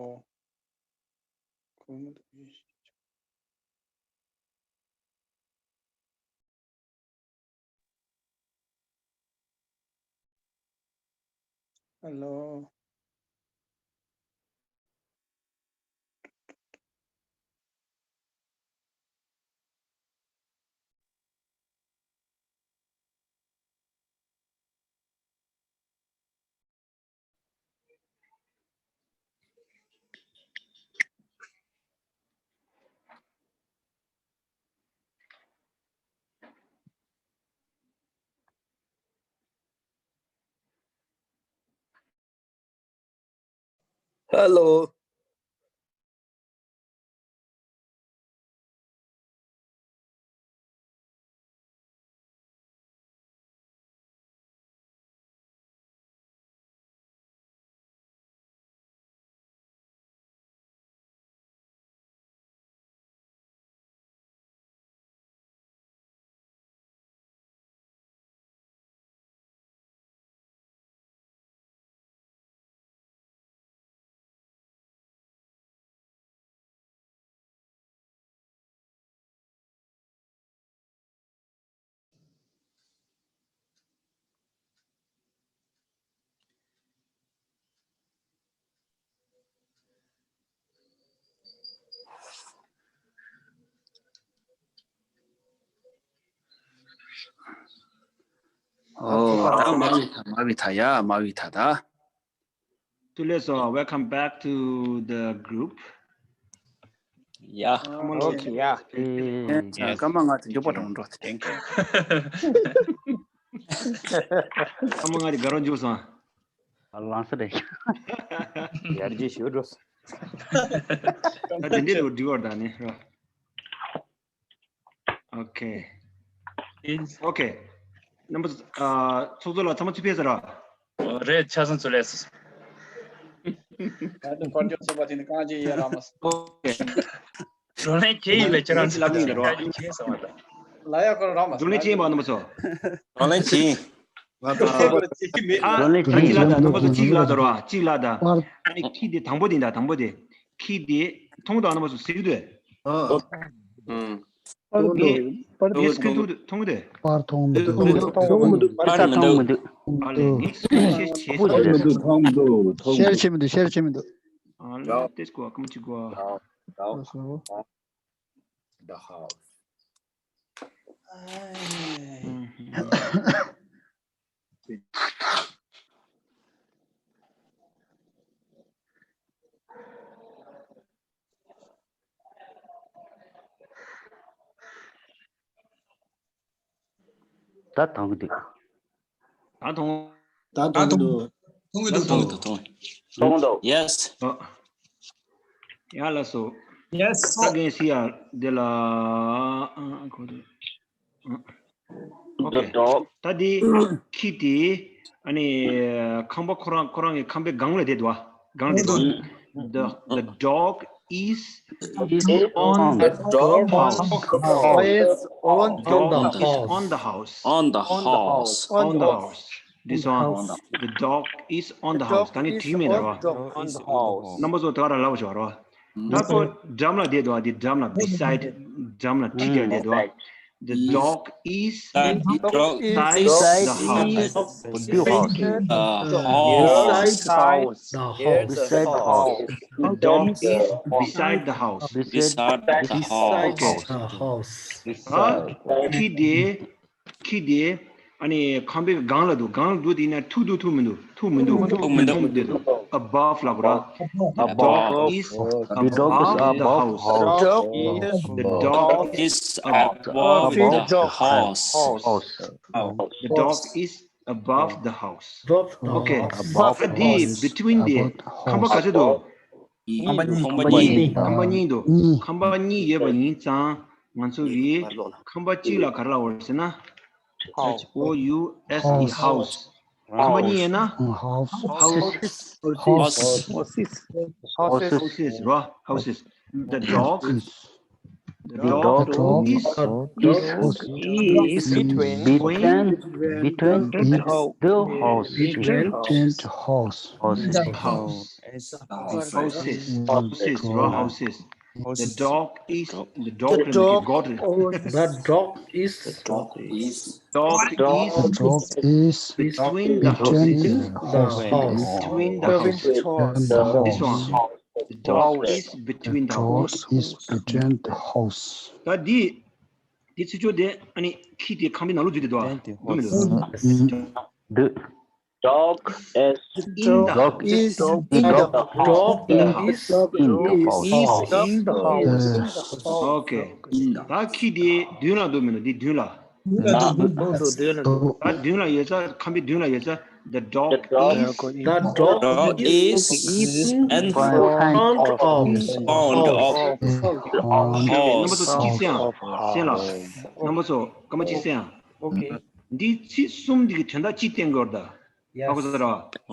ཧ་ལོ། Hello. ཨོ། ད་མ་བི་ཐ། མ་བི་ཐ་ཡ། མ་བི་ཐ་ད། ཏུ་ལེ་སོ། Welcome back to the group. Yeah. Come on, okay, yeah. ཀརྨ་ང་དེ་མགྱོགས་པོ་འགྲོ་འགྲོ། Thank you. ཀརྨ་ང་དེ་དགའ་རོགས་འཇུག་སོང་། ལང་ས་རེད། ཡར་རྒྱས་ཞུ་འགྲོ་སོང་། ད་དེ་འདྲའི་རུ་འགྲིག་བར་ད་ནི་རོ། Okay. Okay. རྣམ་པ་ཚོ། ཨ། ཚོགས་གཙོ་ལགས་ཚང་མ་ཚུར་ཕེབས་ཟེར་ར། རེད། ཆ་ཚང་ཚུར་སླེབས་སོང་། ད་དུང་དཀོན་མཆོག་གསུམ་པ་དེ་ནི་གང་ཅི་ཡོད་ར་མ་སོང་། བགྲོ་གླེང་བྱེད་ཡིན་པས་ཁྱེད་རང་ཚོ་ལབ་ཡིན་ར། བགྲོ་གླེང་བྱེད་ཡིན་ཟེར་བ་དང་། ལ་ཡ་ཁོ་ར་མ་སོང་། བགྲོ་གླེང་བྱེད་ཡིན་པ་རྣམ་པ་ཚོ། བགྲོ་གླེང་བྱེད་ཡིན། ང་ཚོ་ཨ། བགྲོ་གླེང་བྱེད་ཡིན། ཨ་ཅི་ལ་དང་རྣམ་པ་ཚོ་གཅིག་ལ་དང་ར་གཅིག་ལ་དང་། ཨ་ནི་ཁྱི་དེ་དང་པོ་དེ་དང་དང་པོ་དེ། ཁྱི་དེ་མཐོང་དང་རྣམ་པ་ཚོ་གཟིགས་དུས། ཨ། ཨུམ། པར་དེ། པར་དེ་སྐད་ཐུག་ཏུ་མཐོང་གི་འདུག་པར་མཐོང་མི་འདུག་མཐོང་མི་འདུག་པར་མཐོང་མི་འདུག་ཨ་ལས་ངས་ཤེར་བྱེད་ཤེར་བྱེད་ཤེར་བྱེད་མི་འདུག་མཐོང་མི་འདུག་མཐོང་མི་འདུག་ཤེར་བྱེད་མི་འདུག་ཤེར་བྱེད་མི་འདུག་ཨ་ལས་ཏེས་གོ་ཨ་ཀམ་ཅི་གོ་ཨ། The house. ད་མཐོང་གི་འདུག་ད་མཐོང་། ད་མཐོང་གི་འདུག་མཐོང་གི་འདུག་མཐོང་གི་འདུག་མཐོང་གི་འདུག་མཐོང་གི་འདུག Yes. ཨ། ཡ་ལགས་སོ། Yes, sir. ད་རྒན་ཤི་ཡ་དེ་ལ། ཨ། ཁོ་དེ། ཨ། The OK. dog. ད་དེ་ཁྱི་དེ། ཨ་ནི། ཁང་པ་ཁོ་རང་ཁོ་རང་གི་ཁང་པའི་སྒང་ལ་བསྡད་འདུག་ཨ། སྒང་ལ་བསྡད་འདུག The, the dog is is on on the the dog house. Is on the Dog is on house. the house. On the On the house. house. On This the one. house. The dog is on the The house. dog ད་ངས་is བྲིས་མེད་ད་on ར། the on the house. རྣམ་པ་ཚོ་ད་ག་རང་ལབ་བྱོས་ར། ད་ཁོ་འགྲམ་ལ་བསྡད་འདུག་ཨ། འདི་འགྲམ་ལ་beside འགྲམ་ལ་ཁྲིད་དེ་བསྡད་འདུག་ཨ། The dog is The dog is beside the house. Beside the house. Beside the house. Beside the house. The dog is beside the house. Beside the house. Okay. The house. ཨ། ཁྱི་དེ། ཁྱི་དེ། ཨ་ནི་ཁང་པའི་སྒང་ལ་འདུག་སྒང་ལ་འདུག་དེ་ན་ཐུག་འདུག་ཐུག་མི་འདུག་ཐུག་མི་འདུག་ཐུག་མི་འདུག་ཐུག་མི་འདུག Above ལབ་དགོས་ར། The dog is above the house. The dog is above the house. The dog is above the house. Okay. Above the ད་དེ་house. Between དེ་ཁང་པ་ག་ཚོད་འདུག་ཁང་པ་གཉིས། ཁང་པ་གཉིས། ཁང་པ་གཉིས་འདུག་ཁང་པ་གཉིས་ཡོད་པ་ཡིན་ཙང་ང་ཚོ་གིས་ཁང་པ་གཅིག་ལ་ག་རེ་ལབ་དགོས་རེད་ཟེར་ན། H O U S E, house. ཁང་པ་གཉིས་ཡོད་ན། House. Houses. Houses. Houses. Houses ར། Houses. The dog. The The dog dog is is between between between the house. Between the house. Between the house. Houses. Houses. Houses. Houses. Houses. The dog is the dog. The dog. The dog is dog is between the houses. Between the house. Between the house. This one. The dog is between the houses. Is between the house. ད་འདི། འདི་ཚིག་སྦྱོར་དེ་ཨ་ནི་ཁྱི་དེ་ཁང་པའི་ནང་ལོགས་འཛུལ་བསྡད་འདུག་ཨ། འདུག་མི་འདུག་འདུག Dog is in the dog is in the house. Dog is in the house. Okay. ད་ཁྱི་དེ་མདུན་ལ་འདུག་མི་འདུག་འདི་མདུན་ལ། ད་མདུན་ལ་ཡོད་ས། ཁང་པའི་མདུན་ལ་ཡོད་ས། The dog is the dog is in front of front of རྣམ་པ་ཚོ་གཅིག་གསན་ཨ། གསན་ལ། རྣམ་པ་ཚོ་སྐར་མ་གཅིག་གསན་ཨ། འདི་ཚིག་གསུམ་འདི་གི་དོན་དག་གཅིག་བསྟན་དགོས་རེད་ད། ཧ་གོ་སོང་ར།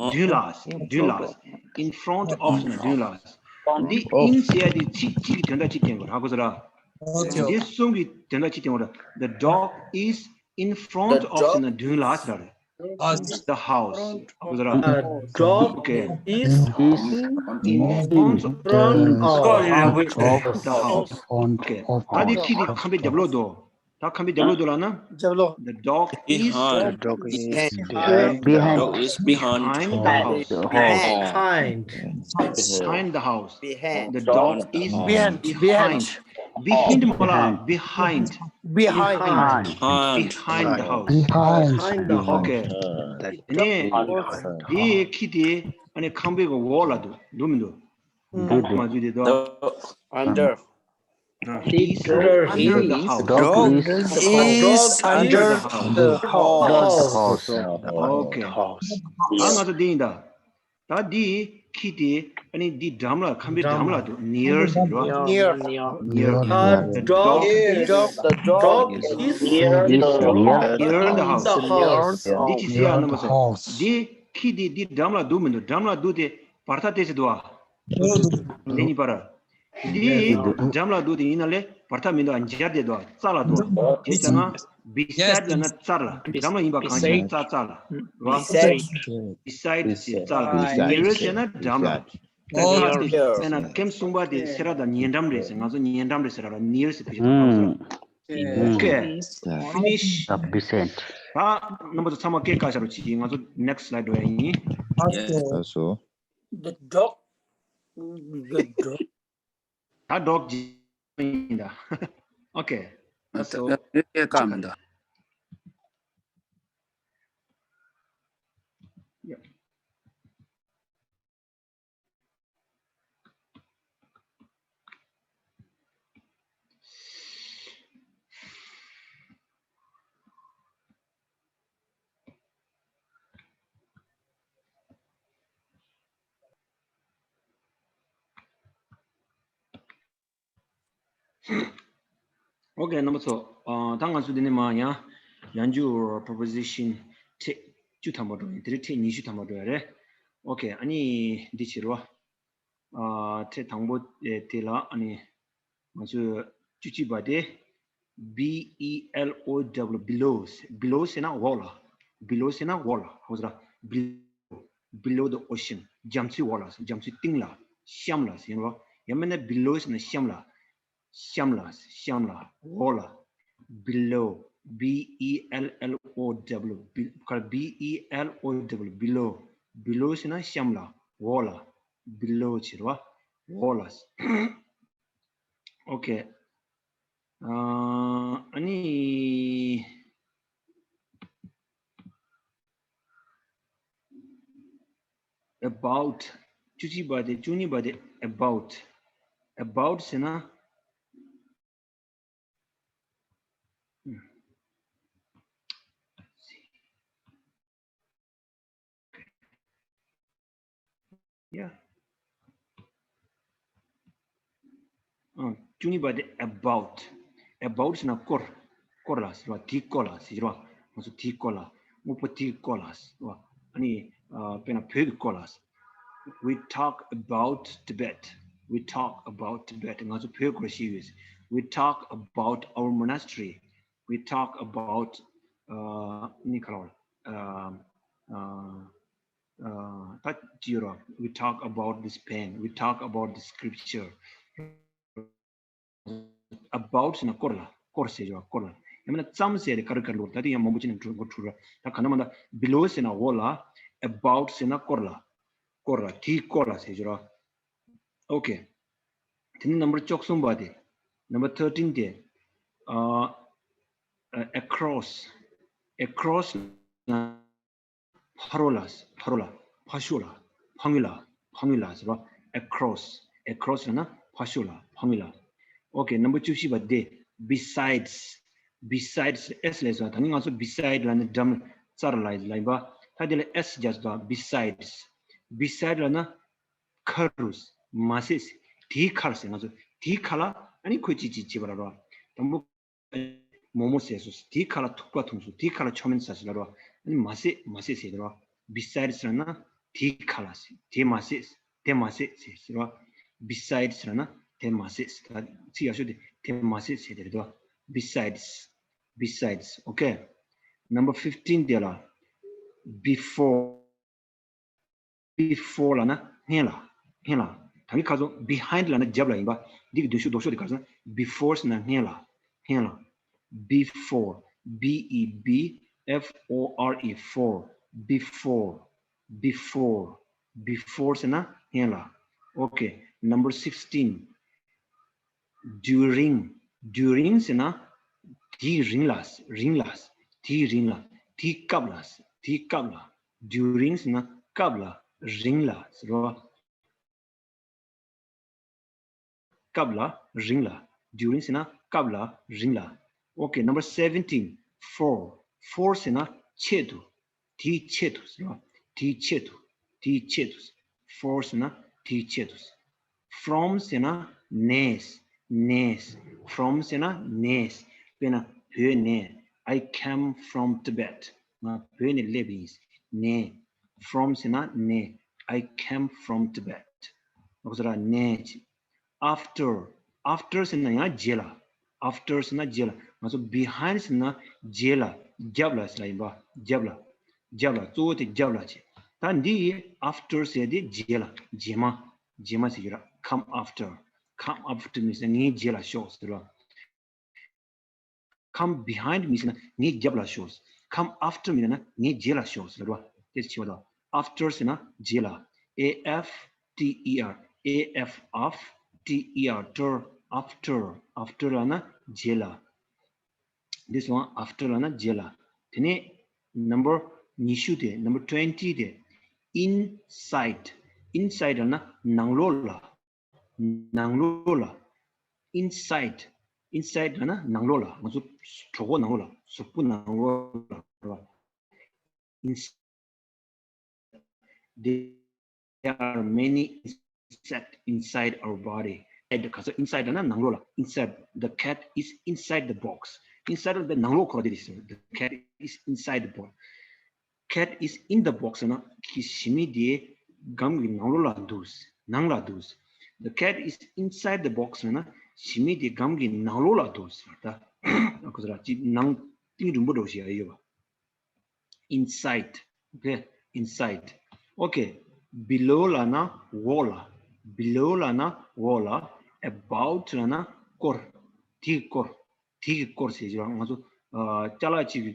མདུན་ལ། མདུན་ལ། In front of ན་མདུན་ལ། འདི་in ཟེར་ཡ་འདི་ཚིག་གཅིག་གི་དོན་དག་གཅིག་བསྟན་དགོས་རེད། ཧ་གོ་སོང་ར། འདི་གསུམ་གྱི་དོན་དག་གཅིག་བསྟན་དགོས་རེད། The dog is in front of ཟེར་ན་མདུན་ལ་ཟེར་ར་རེད། The house. ཧ་གོ་སོང་ར། Dog okay. Is in front of the house. Okay. ད་འདི་ཁྱི་འདི་ཁང་པའི་རྒྱབ་ལོགས་འདུག་ད་ཁང་པའི་རྒྱབ་ལོགས་འདུག་ལབ་ན། རྒྱབ་ལོགས། The dog is behind. The dog is behind. Behind. Behind. Behind the house. Behind. Behind the house. Behind. The dog is behind. Behind. Behind མ་ལ། Behind. Behind. Behind. Behind the house. Behind. Okay. ནས་དེ་ཁྱི་དེ་ཨ་ནི་ཁང་པའི་འོག་ལ་འདུག་འདུག་མི་འདུག་འདུག་མ་འདུག་དེ་འདུག Under. He's under the house. Dog is under the house. Okay. ད་ང་ཚོ་འདི་ཡིན་ད། ད་འདི་ཁྱི་དེ་ཨ་ནི་འདི་འགྲམ་ལ། ཁང་པའི་འགྲམ་ལ་འདུག Near ཟེར་རོ། Near. Near. The dog is near the house. འདི་ཅི་ཟེར་ཡ་རྣམ་པ་ཚོ། འདི་ཁྱི་དེ་འདི་འགྲམ་ལ་འདུག་མི་འདུག་འགྲམ་ལ་འདུག་དེ་བར་ཐག་དེ་ཟེར་འདུག་ཨ། འདི་གཉིས་བར། འདི་འགྲམ་ལ་འདུག་དེ་ཡིན་ན་ལས་བར་ཐག་མི་འདུག་ཨ། འཇར་དེ་འདུག་ཨ། རྩ་ལ་འདུག་ཨ། དེ་བྱས་ན་beside ལབ་ན་རྩ་ལ། འགྲམ་ལ་ཡིན་པ་གང་ཞིག་རྩ་རྩ་ལ། རོ། Beside. Beside ཟེར་རྩ་ལ། Near ཟེར་ན་འགྲམ་ལ། དཔེར་ན་ཀེམ་གསུམ་པ་དེ་སེ་ར་དང་ཉེ་འགྲམ་རེད་ཟེར། ང་ཚོ་ཉེ་འགྲམ་རེད་ཟེར་ར། Near ཟེར་བེད་སྤྱོད་བཏང་། Okay. Finish. Beside. ད་རྣམ་པ་ཚོ་ཚང་མ་སྐད་བཀག་བཞག་རོགས་གྱིས། ང་ཚོ་next slide འགྲོ་ཡ་ཡིན། Okay. The dog. The dog. ད་dog ཅི་ཡིན་ད། Okay. ད་སོ། ད་ད་ད་ཀ་མི་འདུག་ཨོ་ཀེ། རྣམ་པ་ཚོ། ཨ། ད་ང་ཚོ་འདི་ནས་མར་ཡང་ཡང་འཇུག་པོ་རོ་པོ་ཟི་ཤན་ཐེངས་བཅུ་ཐམ་པ་འགྲོ་ཡིན། དེ་རིང་ཐེངས་ཉི་ཤུ་ཐམ་པ་འགྲོ་ཡ་རེད། ཨོ་ཀེ། ཨ་ནི་འདི་བྱེད་རོགས། ཨ། ཐེངས་དང་པོ་དེ་ལ་ཨ་ནི་ང་ཚོས་བཅུ་གཅིག་པ་དེ། B E L O W, below. Below ཟེར་ན་འོག་ལ། Below ཟེར་ན་འོག་ལ། ཧོ་ཟེར། Below, below the ocean. རྒྱ་མཚོའི་འོག་ལ། རྒྱ་མཚོའི་གཏིང་ལ། གཤམ་ལ་ཟེར་རོ། ཡང་མིན་ན་below ཟེར་ན་གཤམ་ལ། གཤམ་ལ། གཤམ་ལ། འོག་ལ། Below, B E L L O W, be- ཁར། B E L O W, below. Below ཟེར་ན་གཤམ་ལ། འོག་ལ། Below བྱེད་རོ། འོག་ལ། ཨོ་ཀེ། ཨ་ནི། About. བཅུ་གཅིག་པ་དེ། བཅུ་གཉིས་པ་དེ། About. About ཟེར་ན། ཡ། ཨ། བཅུ་གཉིས་པ་དེ། About. About ཟེར་ན་སྐོར། སྐོར་ལ་ཟེར་བ། དེའི་སྐོར་ལ་ཟེར་བ། ང་ཚོ་དེའི་སྐོར་ལ། དངོས་པོ་དེའི་སྐོར་ལ་ཟེར་བ། ཨ་ནི། ཨ། དཔེར་ན་བོད་ཀྱི་སྐོར་ལ། We talk about Tibet. We talk about Tibet. ང་ཚོ་བོད་སྐོར་བཤད་ཡོད། We talk about our monastery. We talk about, uh, ནི་ག་རེ་ལབ། ཨ། ཨ། ཨ། ད་ཅི་ཡོད་ར། We talk about this pain. We talk about the scripture. About ཟེར་ན་སྐོར་ལ། སྐོར་ཟེར་ཡོད། སྐོར་ལ། ཡང་མིན་ན་ཙམ་ཟེར་ཏེ་ག་རེ་ག་རེ་འགྲོ། ད་དེ་ཡང་མང་པོ་ཅིག་ནས་འགྲོ་འགྲོ་འགྲོ་ར། ད་ག་ན་མ་ད། Below ཟེར་ན་འོག་ལ། About ཟེར་ན་སྐོར་ལ། སྐོར་ལ། དེའི་སྐོར་ལ་ཟེར་ཡོད་ར། ཨོ་ཀེ། དེ་ནས་ནམ་བར་བཅུ་གསུམ་པ་དེ། Number thirteen དེ། ཨ། ཨ། Across. Across ན་ཕ་རོལ་ལ། ཕ་རོལ་ལ། ཕ་ཤོ་ལ། ཕ་ངོས་ལ། ཕ་ངོས་ལ་ཟེར་བ། Across. Across ལབ་ན་ཕ་ཤོ་ལ། ཕ་ངོས་ལ། ཨོ་ཀེ། Number བཅུ་བཞི་པ་དེ། Besides. Besides. S ལས་སོ། ད་ནི་ང་ཚོ་beside ལབ་ནས་འགྲམ་རྩར་ལ་ལ་ཡིན་པ། ད་དེ་ལ་S རྒྱག་སོ། Besides. Besides ལབ་ན་ཁ་རུ། མ་ཟད། དེའི་ཁར་ཟེར། ང་ཚོ་དེའི་ཁ་ལ་ཨ་ནི་ཁོས་ཅི་ཅི་བྱེད་པ་ར་རོ། དང་པོ། མོག་མོག་བཟས་སོ། དེའི་ཁ་ལ་ཐུག་པ་འཐུང་སོ། དེའི་ཁ་ལ་མཆོད་མེ་བསད་སོ་ལབ་རོ། ཨ་ནི་མ་ཟད། མ་ཟད་ཟེར་རོ། Besides ལབ་ན་དེའི་ཁ་ལ་ཟེར། དེ་མ་ཟད། དེ་མ་ཟད་ཟེར་ཟེར་རོ། Besides ལབ་ན་དེ་མ་ཟད་ཟེར། ད་ཚིག་ཡག་ཤོས་དེ་དེ་མ་ཟད་ཟེར་དེ་རེད་དོ། Besides. Besides. Okay. Number fifteen དེ་ལ། Before. Before ལབ་ན་སྔོན་ལ། སྔོན་ལ། ད་གིན་ཁ་སང་behind ལབ་ན་རྒྱབ་ལ་ཡིན་པ། འདི་གི་མདུན་ཤོག་ལྡོག་ཕྱོགས་དེ་ག་རེ་ཟེར་ན། Before ཟེར་ན་སྔོན་ལ། སྔོན་ལ། Before. B E B F O R E, for. Before. Before. Before ཟེར་ན་སྔོན་ལ། Okay. Number sixteen. During. During ཟེར་ན་དེའི་རིང་ལ། རིང་ལ། དེའི་རིང་ལ། དེའི་སྐབས་ལ། དེའི་སྐབས་ལ། During ཟེར་ན་སྐབས་ལ། རིང་ལ་ཟེར་བ། སྐབས་ལ། རིང་ལ། During ཟེར་ན་སྐབས་ལ། རིང་ལ། Okay. Number seventeen. For. For ཟེར་ན་ཆེད་དུ། དེའི་ཆེད་དུ་ཟེར་བ། དེའི་ཆེད་དུ། དེའི་ཆེད་དུ། For ཟེར་ན་དེའི་ཆེད་དུ། From ཟེར་ན་ནས། ནས། From ཟེར་ན་ནས། དཔེར་ན་བོད་ནས། I came from Tibet. ང་བོད་ནས་སླེབས་ཡིན། ནས། From ཟེར་ན་ནས། I came from Tibet. ལོག་ཟེར་ནས། After. After ཟེར་ན་ཡང་རྗེས་ལ། After ཟེར་ན་རྗེས་ལ། ང་ཚོ་behind ཟེར་ན་རྗེས་ལ། རྒྱབ་ལ་ཟེར་ཡིན་པ། རྒྱབ་ལ། རྒྱབ་ལ། གཙོ་བོ་དེ་རྒྱབ་ལ་བྱེད། ད་འདི་ཡི་after ཟེར་དེ་རྗེས་ལ། རྗེས་མ། རྗེས་མ་ཟེར་གྱི་ར། Come after. Come after me ཟེར་ངའི་རྗེས་ལ་ཤོག་ཟེར་བ། Come behind me ཟེར་ན་ངའི་རྒྱབ་ལ་ཤོག། Come after me ཟེར་ན་ངའི་རྗེས་ལ་ཤོག་ཟེར་བ། དེ་ཆེ་བ་དང་། After ཟེར་ན་རྗེས་ལ། A F T E R, A F, af, T E R, ter, after, after ལབ་ན་རྗེས་ལ། This one, after ལབ་ན་རྗེས་ལ། དེ་ནས་number ཉི་ཤུ་དེ། Number twenty དེ། Inside. Inside ལབ་ན་ནང་ལོགས་ལ། ནང་ལོགས་ལ། Inside. Inside ལབ་ན་ནང་ལོགས་ལ། ང་ཚོ་གྲོད་ཁོག་ནང་ལོགས་ལ། གཟུགས་པོ་ནང་ལོགས་ལ། Ins- There are many insects inside our body. inside ག་ས་inside ལ་ན་ནང་ལོགས་ལ། inside, the cat is inside the box. Inside ལ་ནང་ལོགས་ཁོ་ར་དེ་རེད། The cat is inside the box. Cat is in the box ན་ཁྱི་ཞི་མི་དེ་སྒམ་གྱི་ནང་ལོགས་ལ་འདུག་ནང་ལ་འདུག The cat is inside the box ན་ཞི་མི་དེ་སྒམ་གྱི་ནང་ལོགས་ལ་འདུག་ད་ཁོ་ཚོ་ར་ཅི་ནང་གཏིང་རིང་པོ་འགྲོ་ཞིག་ཡ་ཡོད་པ། Inside. Okay, inside. Okay, below ལ་ན་འོག་ལ། Below ལ་ན་འོག་ལ། About ལ་ན་སྐོར། དེ་གི་སྐོར། དེ་གི་སྐོར་ཟེར་གྱི་ར། ང་ཚོ་ཨ་ཅ་ལག་ཅིག་གི་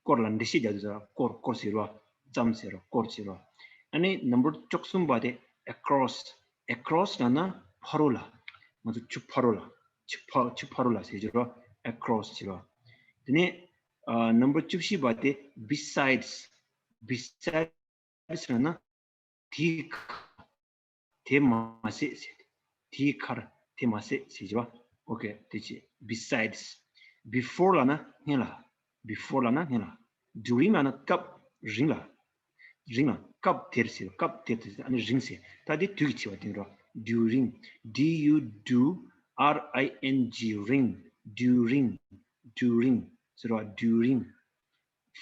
སྐོར་ལ་འགྲེལ་བཤད་རྒྱག་དུས་ཙམ་སྐོར་སྐོར་ཟེར་ར། ཙམ་ཟེར་ར། སྐོར་ཟེར་ར། ཨ་ནི་number བཅུ་གསུམ་པ་དེ་across། Across ལ་ན་ཕ་རོལ་ལ། ང་ཚོ་ཆུ་ཕ་རོལ་ལ། ཆུ་ཕ་ཆུ་ཕ་རོལ་ལ་ཟེར་གྱི་ར། Across ཟེར་ར། དེ་ནས་ཨ་number བཅུ་བཞི་པ་དེ་besides། Besides ལ་ན་དེའི་ཁ། དེ་མ་ཟད་ཟེར། དེའི་ཁར། དེ་མ་ཟད་ཟེར་གྱི་བ། Okay, དེ་ཅི། Besides. Before ལ་ན་སྔོན་ལ། Before ལ་ན་སྔོན་ལ། During ལ་ན་སྐབས་རིང་ལ། རིང་ལ་སྐབས་དེར་ཟེར། སྐབས་དེར་ཟེར། ཨ་ནི་རིང་ཟེར། ད་དེ་དུས་ཀྱི་ཕྱི་པ་དེ་རོ། During. D U D U R I N G, ring. During. During ཟེར་བ། During.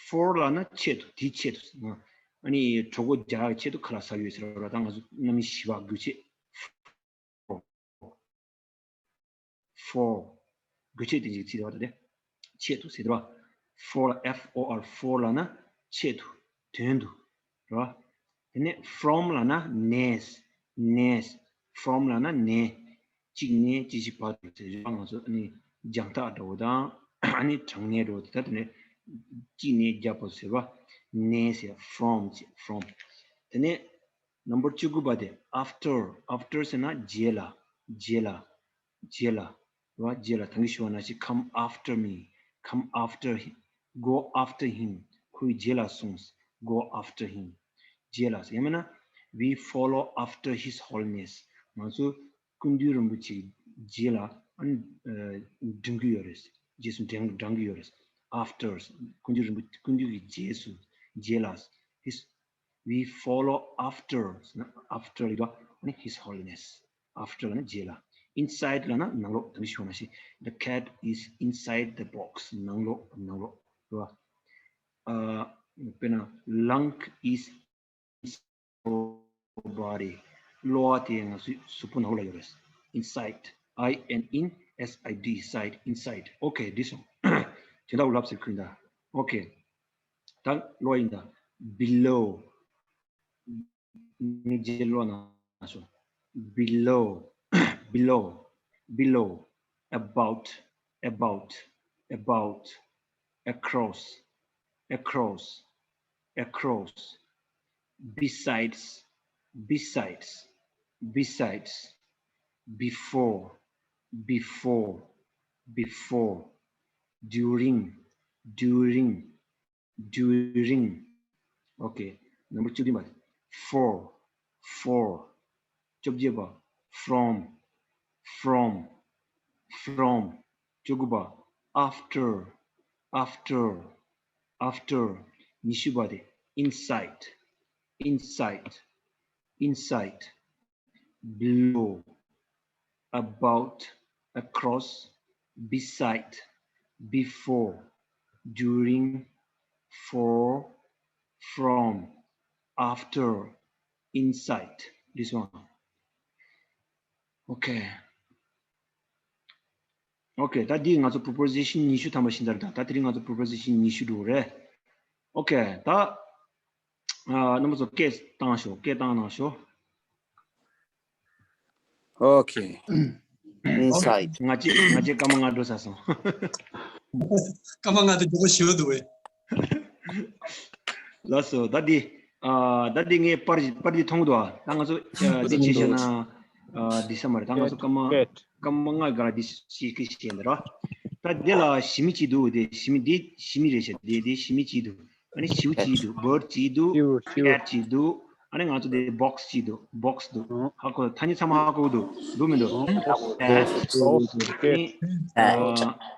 For ལ་ན་ཆེད་དུ། དེའི་ཆེད་དུ། ཨ་ནི་གྲོད་ཁོག་རྒྱགས་ཆེད་དུ་ཁ་ལག་ཟ་གི་ཡོད་ཟེར་བ། ད་ང་ཚོ་རྣམ་དབྱེ་བཞི་པ་དགོས་ཆེད། For. དགོས་ཆེད་དེ་ཅིག་ཚིག་རེད་བ། ད་དེ་ཆེད་དུ་ཟེར་བ། For ལ། F O R, for ལ་ན་ཆེད་དུ། དོན་དུ། རེད་བ། དེ་ནས་from ལ་ན་ནས། ནས། From ལ་ན་ནས། གཅིག་ནས་གཅིག་བཞི་བར་དུ་ཟེར་བ། ང་ཚོ་ཨ་ནི་རྒྱང་ཐག་འདྲ་བོ་དང་། ཨ་ནི་གྲངས་ངེས་འདྲ་བོ་དེ། ད་དེ་ནས་གཅིག་ནས་བརྒྱ་བར་ཟེར་བ། ནས་ཟེར། From ཟེར། From. དེ་ནས་number བཅུ་དགུ་པ་དེ་after། After ཟེར་ན་རྗེས་ལ། རྗེས་ལ། རྗེས་ལ། རེད་བ། རྗེས་ལ། ད་གིན་ཞུས་པ་ནང་བཞིན། Come after me. Come after him. Go after him. ཁོའི་རྗེས་ལ་སོང་། Go after him. རྗེས་ལ། ཡང་མིན་ན་we follow after His Holiness. ང་ཚོ་སྐུ་མདུན་རིན་པོ་ཆེའི་རྗེས་ལ་ཨ་ནི་འགྲིམ་གྱི་ཡོད་རེད། རྗེས་སུ་འབྲང་འབྲང་གི་ཡོད་རེད། After. སྐུ་མདུན་རིན་པོ། སྐུ་མདུན་གྱི་རྗེས་སུ། རྗེས་ལ། His We follow after. After ལ་ཡོད་པ་ནི་His Holiness. After ལ་ནི་རྗེས་ལ། Inside ལ་ན་ནང་ལོགས། ད་གིན་ཞུས་པ་ནང་བཞིན། The cat is inside the box. ནང་ལོགས། ནང་ལོགས། རེད་བ། ཨ། དཔེར་ན། Lung is inside body. གློ་བ་དེ་ང་ཚོའི་གཟུགས་པོ་ནང་ལ་ཡོད་རེད། Inside. I N in, S I D, side, inside. Okay, this one. དོན་དག་ལབ་ཟེར་ཁུལ་ད། Okay. ད་གློ་ཡིན་ད། Below. ངའི་རྗེས་ལོགས་ན་སོང་། Below. Below. Below. About. About. About. Across. Across. Across. Besides. Besides. Besides. Before. Before. Before. During. During. During. Okay. Number བཅུ་བདུན་པ། For. For. བཅོ་བརྒྱད་པ། From. From. From. བཅུ་དགུ་པ། After. After. After. ཉི་ཤུ་པ་དེ། Inside. Inside. Inside. Below, about, across, beside, before, during, for, from, after, inside. This one. Okay. Okay. ད་འདི་ང་ཚོ་preposition ཉི་ཤུ་ཐམ་པ་ཤེས་ཚར། ད་ད་དེ་རིང་ང་ཚོ་preposition ཉི་ཤུ་འགྲོ་རེད། Okay. ད་ཨ་རྣམ་པ་ཚོ་སྐད་བཏང་ཤོག་སྐད་བཏང་གནང་ཤོག Okay. Inside. ང་ཅི་ང་ཅི་སྐར་མ་ལྔ་འགྲོ་ས་སོང་། སྐར་མ་ལྔ་དེ་མགྱོགས་པོ་ཞེ་པོ་འདུག་བས། ལགས་སོ། ད་འདི་ཨ་ད་འདི་ངས་པར་པར་འདི་མཐོང་གི་འདུག་ཨ། ད་ང་ཚོ་ཨ་འདི་བྱས་བཞག་ན་ཨ་འདི་ས་མ་རེད། ད་ང་ཚོ་སྐར་མ་Cat. སྐར་མ་ལྔ་ག་ལ་འདི་ཤེས་ཀྱི་ཤེས་འདི་ར། ད་འདི་ལ་ཞི་མི་གཅིག་འདུག་དེ་ཞི་མི་འདི་ཞི་མི་རེད་ཤག་དེ་དེ་ཞི་མི་གཅིག་འདུག་ཨ་ནི་ཞི་བོ་གཅིག་འདུག Bird གཅིག་འདུག་ཞི་བོ་ཞི་བོ། Cat གཅིག་འདུག་ཨ་ནི་ང་ཚོ་དེ་box གཅིག་འདུག Box འདུག་ཧ་གོ་ཐ་སྙད་ཚང་མ་ཧ་གོ་འདུག་འདུག་མི་འདུག Box. Cat. ཨ་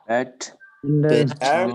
ནི་Cat. ཨ། Cat.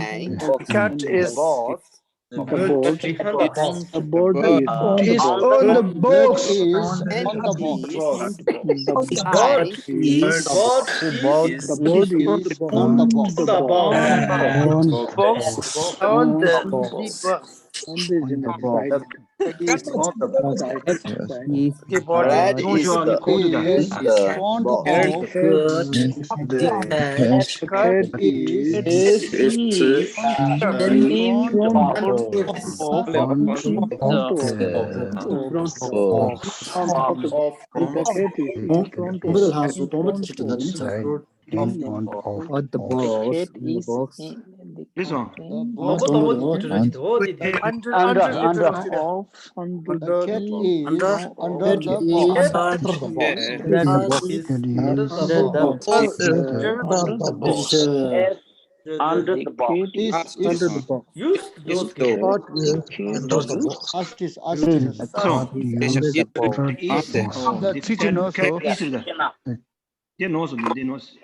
and the cat is The board. The board is on the is box. On the box. Is on the box. The board is The board is on the box. On the box. On the box. Something is in the box. That is not the box. Is Keyboard. Red is the, is the box. Cat is Cat is It's standing standing on on the the box. box. of, of, The cat is in front of ཁོང་ཚོ་ལྷག་སུ་དོང་པོ་དེ་ཆེ་དྲགས་ད་ནི་ཚར། in front of At the box. In the box. This one. དོང་པོ་དོང་པོ་དེ་ཆེ་དྲགས་ད་འོ་དེ་དེ། Under, under, under. Under the Cat box. Is under the box. That is under the box. Under the box. དེ་ཆེ། Under the box. Is Under the box. Use those Use those. Keyboard. Ask this, ask this. So, Under the box. is Under the teaching also. Is the. They knows, they knows.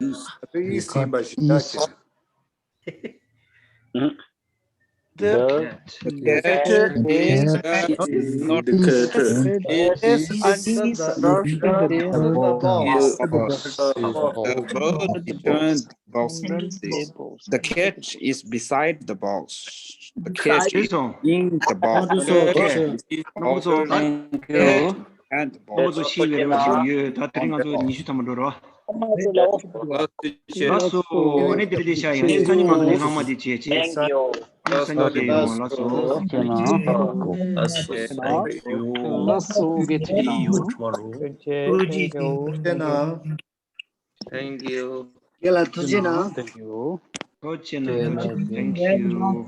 Is in by Shitachi. The Cat is not is under the box. The bird turned box. The cat is beside the box. The cat is This one. In the box. དོང་པོ་དེ་ཆེ། Thank you. And the box. ང་ཚོ་ཤེས་ཡོད་རེད་བ་ཞུ་ཡོད། ད་དེ་རིང་ང་ཚོ་ཉི་ཤུ་ཐམ་པ་འགྲོ་རོགས། ལགས་སོ། ཨ་ནི་དེ་རིང་དེ་ཤ་ཡང་ཡིན། ས་ཉི་མ་ཚོ་ནས་ལྷག་མ་དེ་བྱས་བྱས། ས་ཉི་མ་དེ་ཡོང་བ། ལགས་སོ། Thank you. ལགས་སོ་གེ་ཐུགས་རྗེ་ཆེ། See you tomorrow. ཐུགས་རྗེ་ཆེ། Thank you. རྒན་ལགས་ཐུགས་རྗེ་གནང་། Thank you. ཐུགས་རྗེ་གནང་། ཐུགས་རྗེ། Thank you.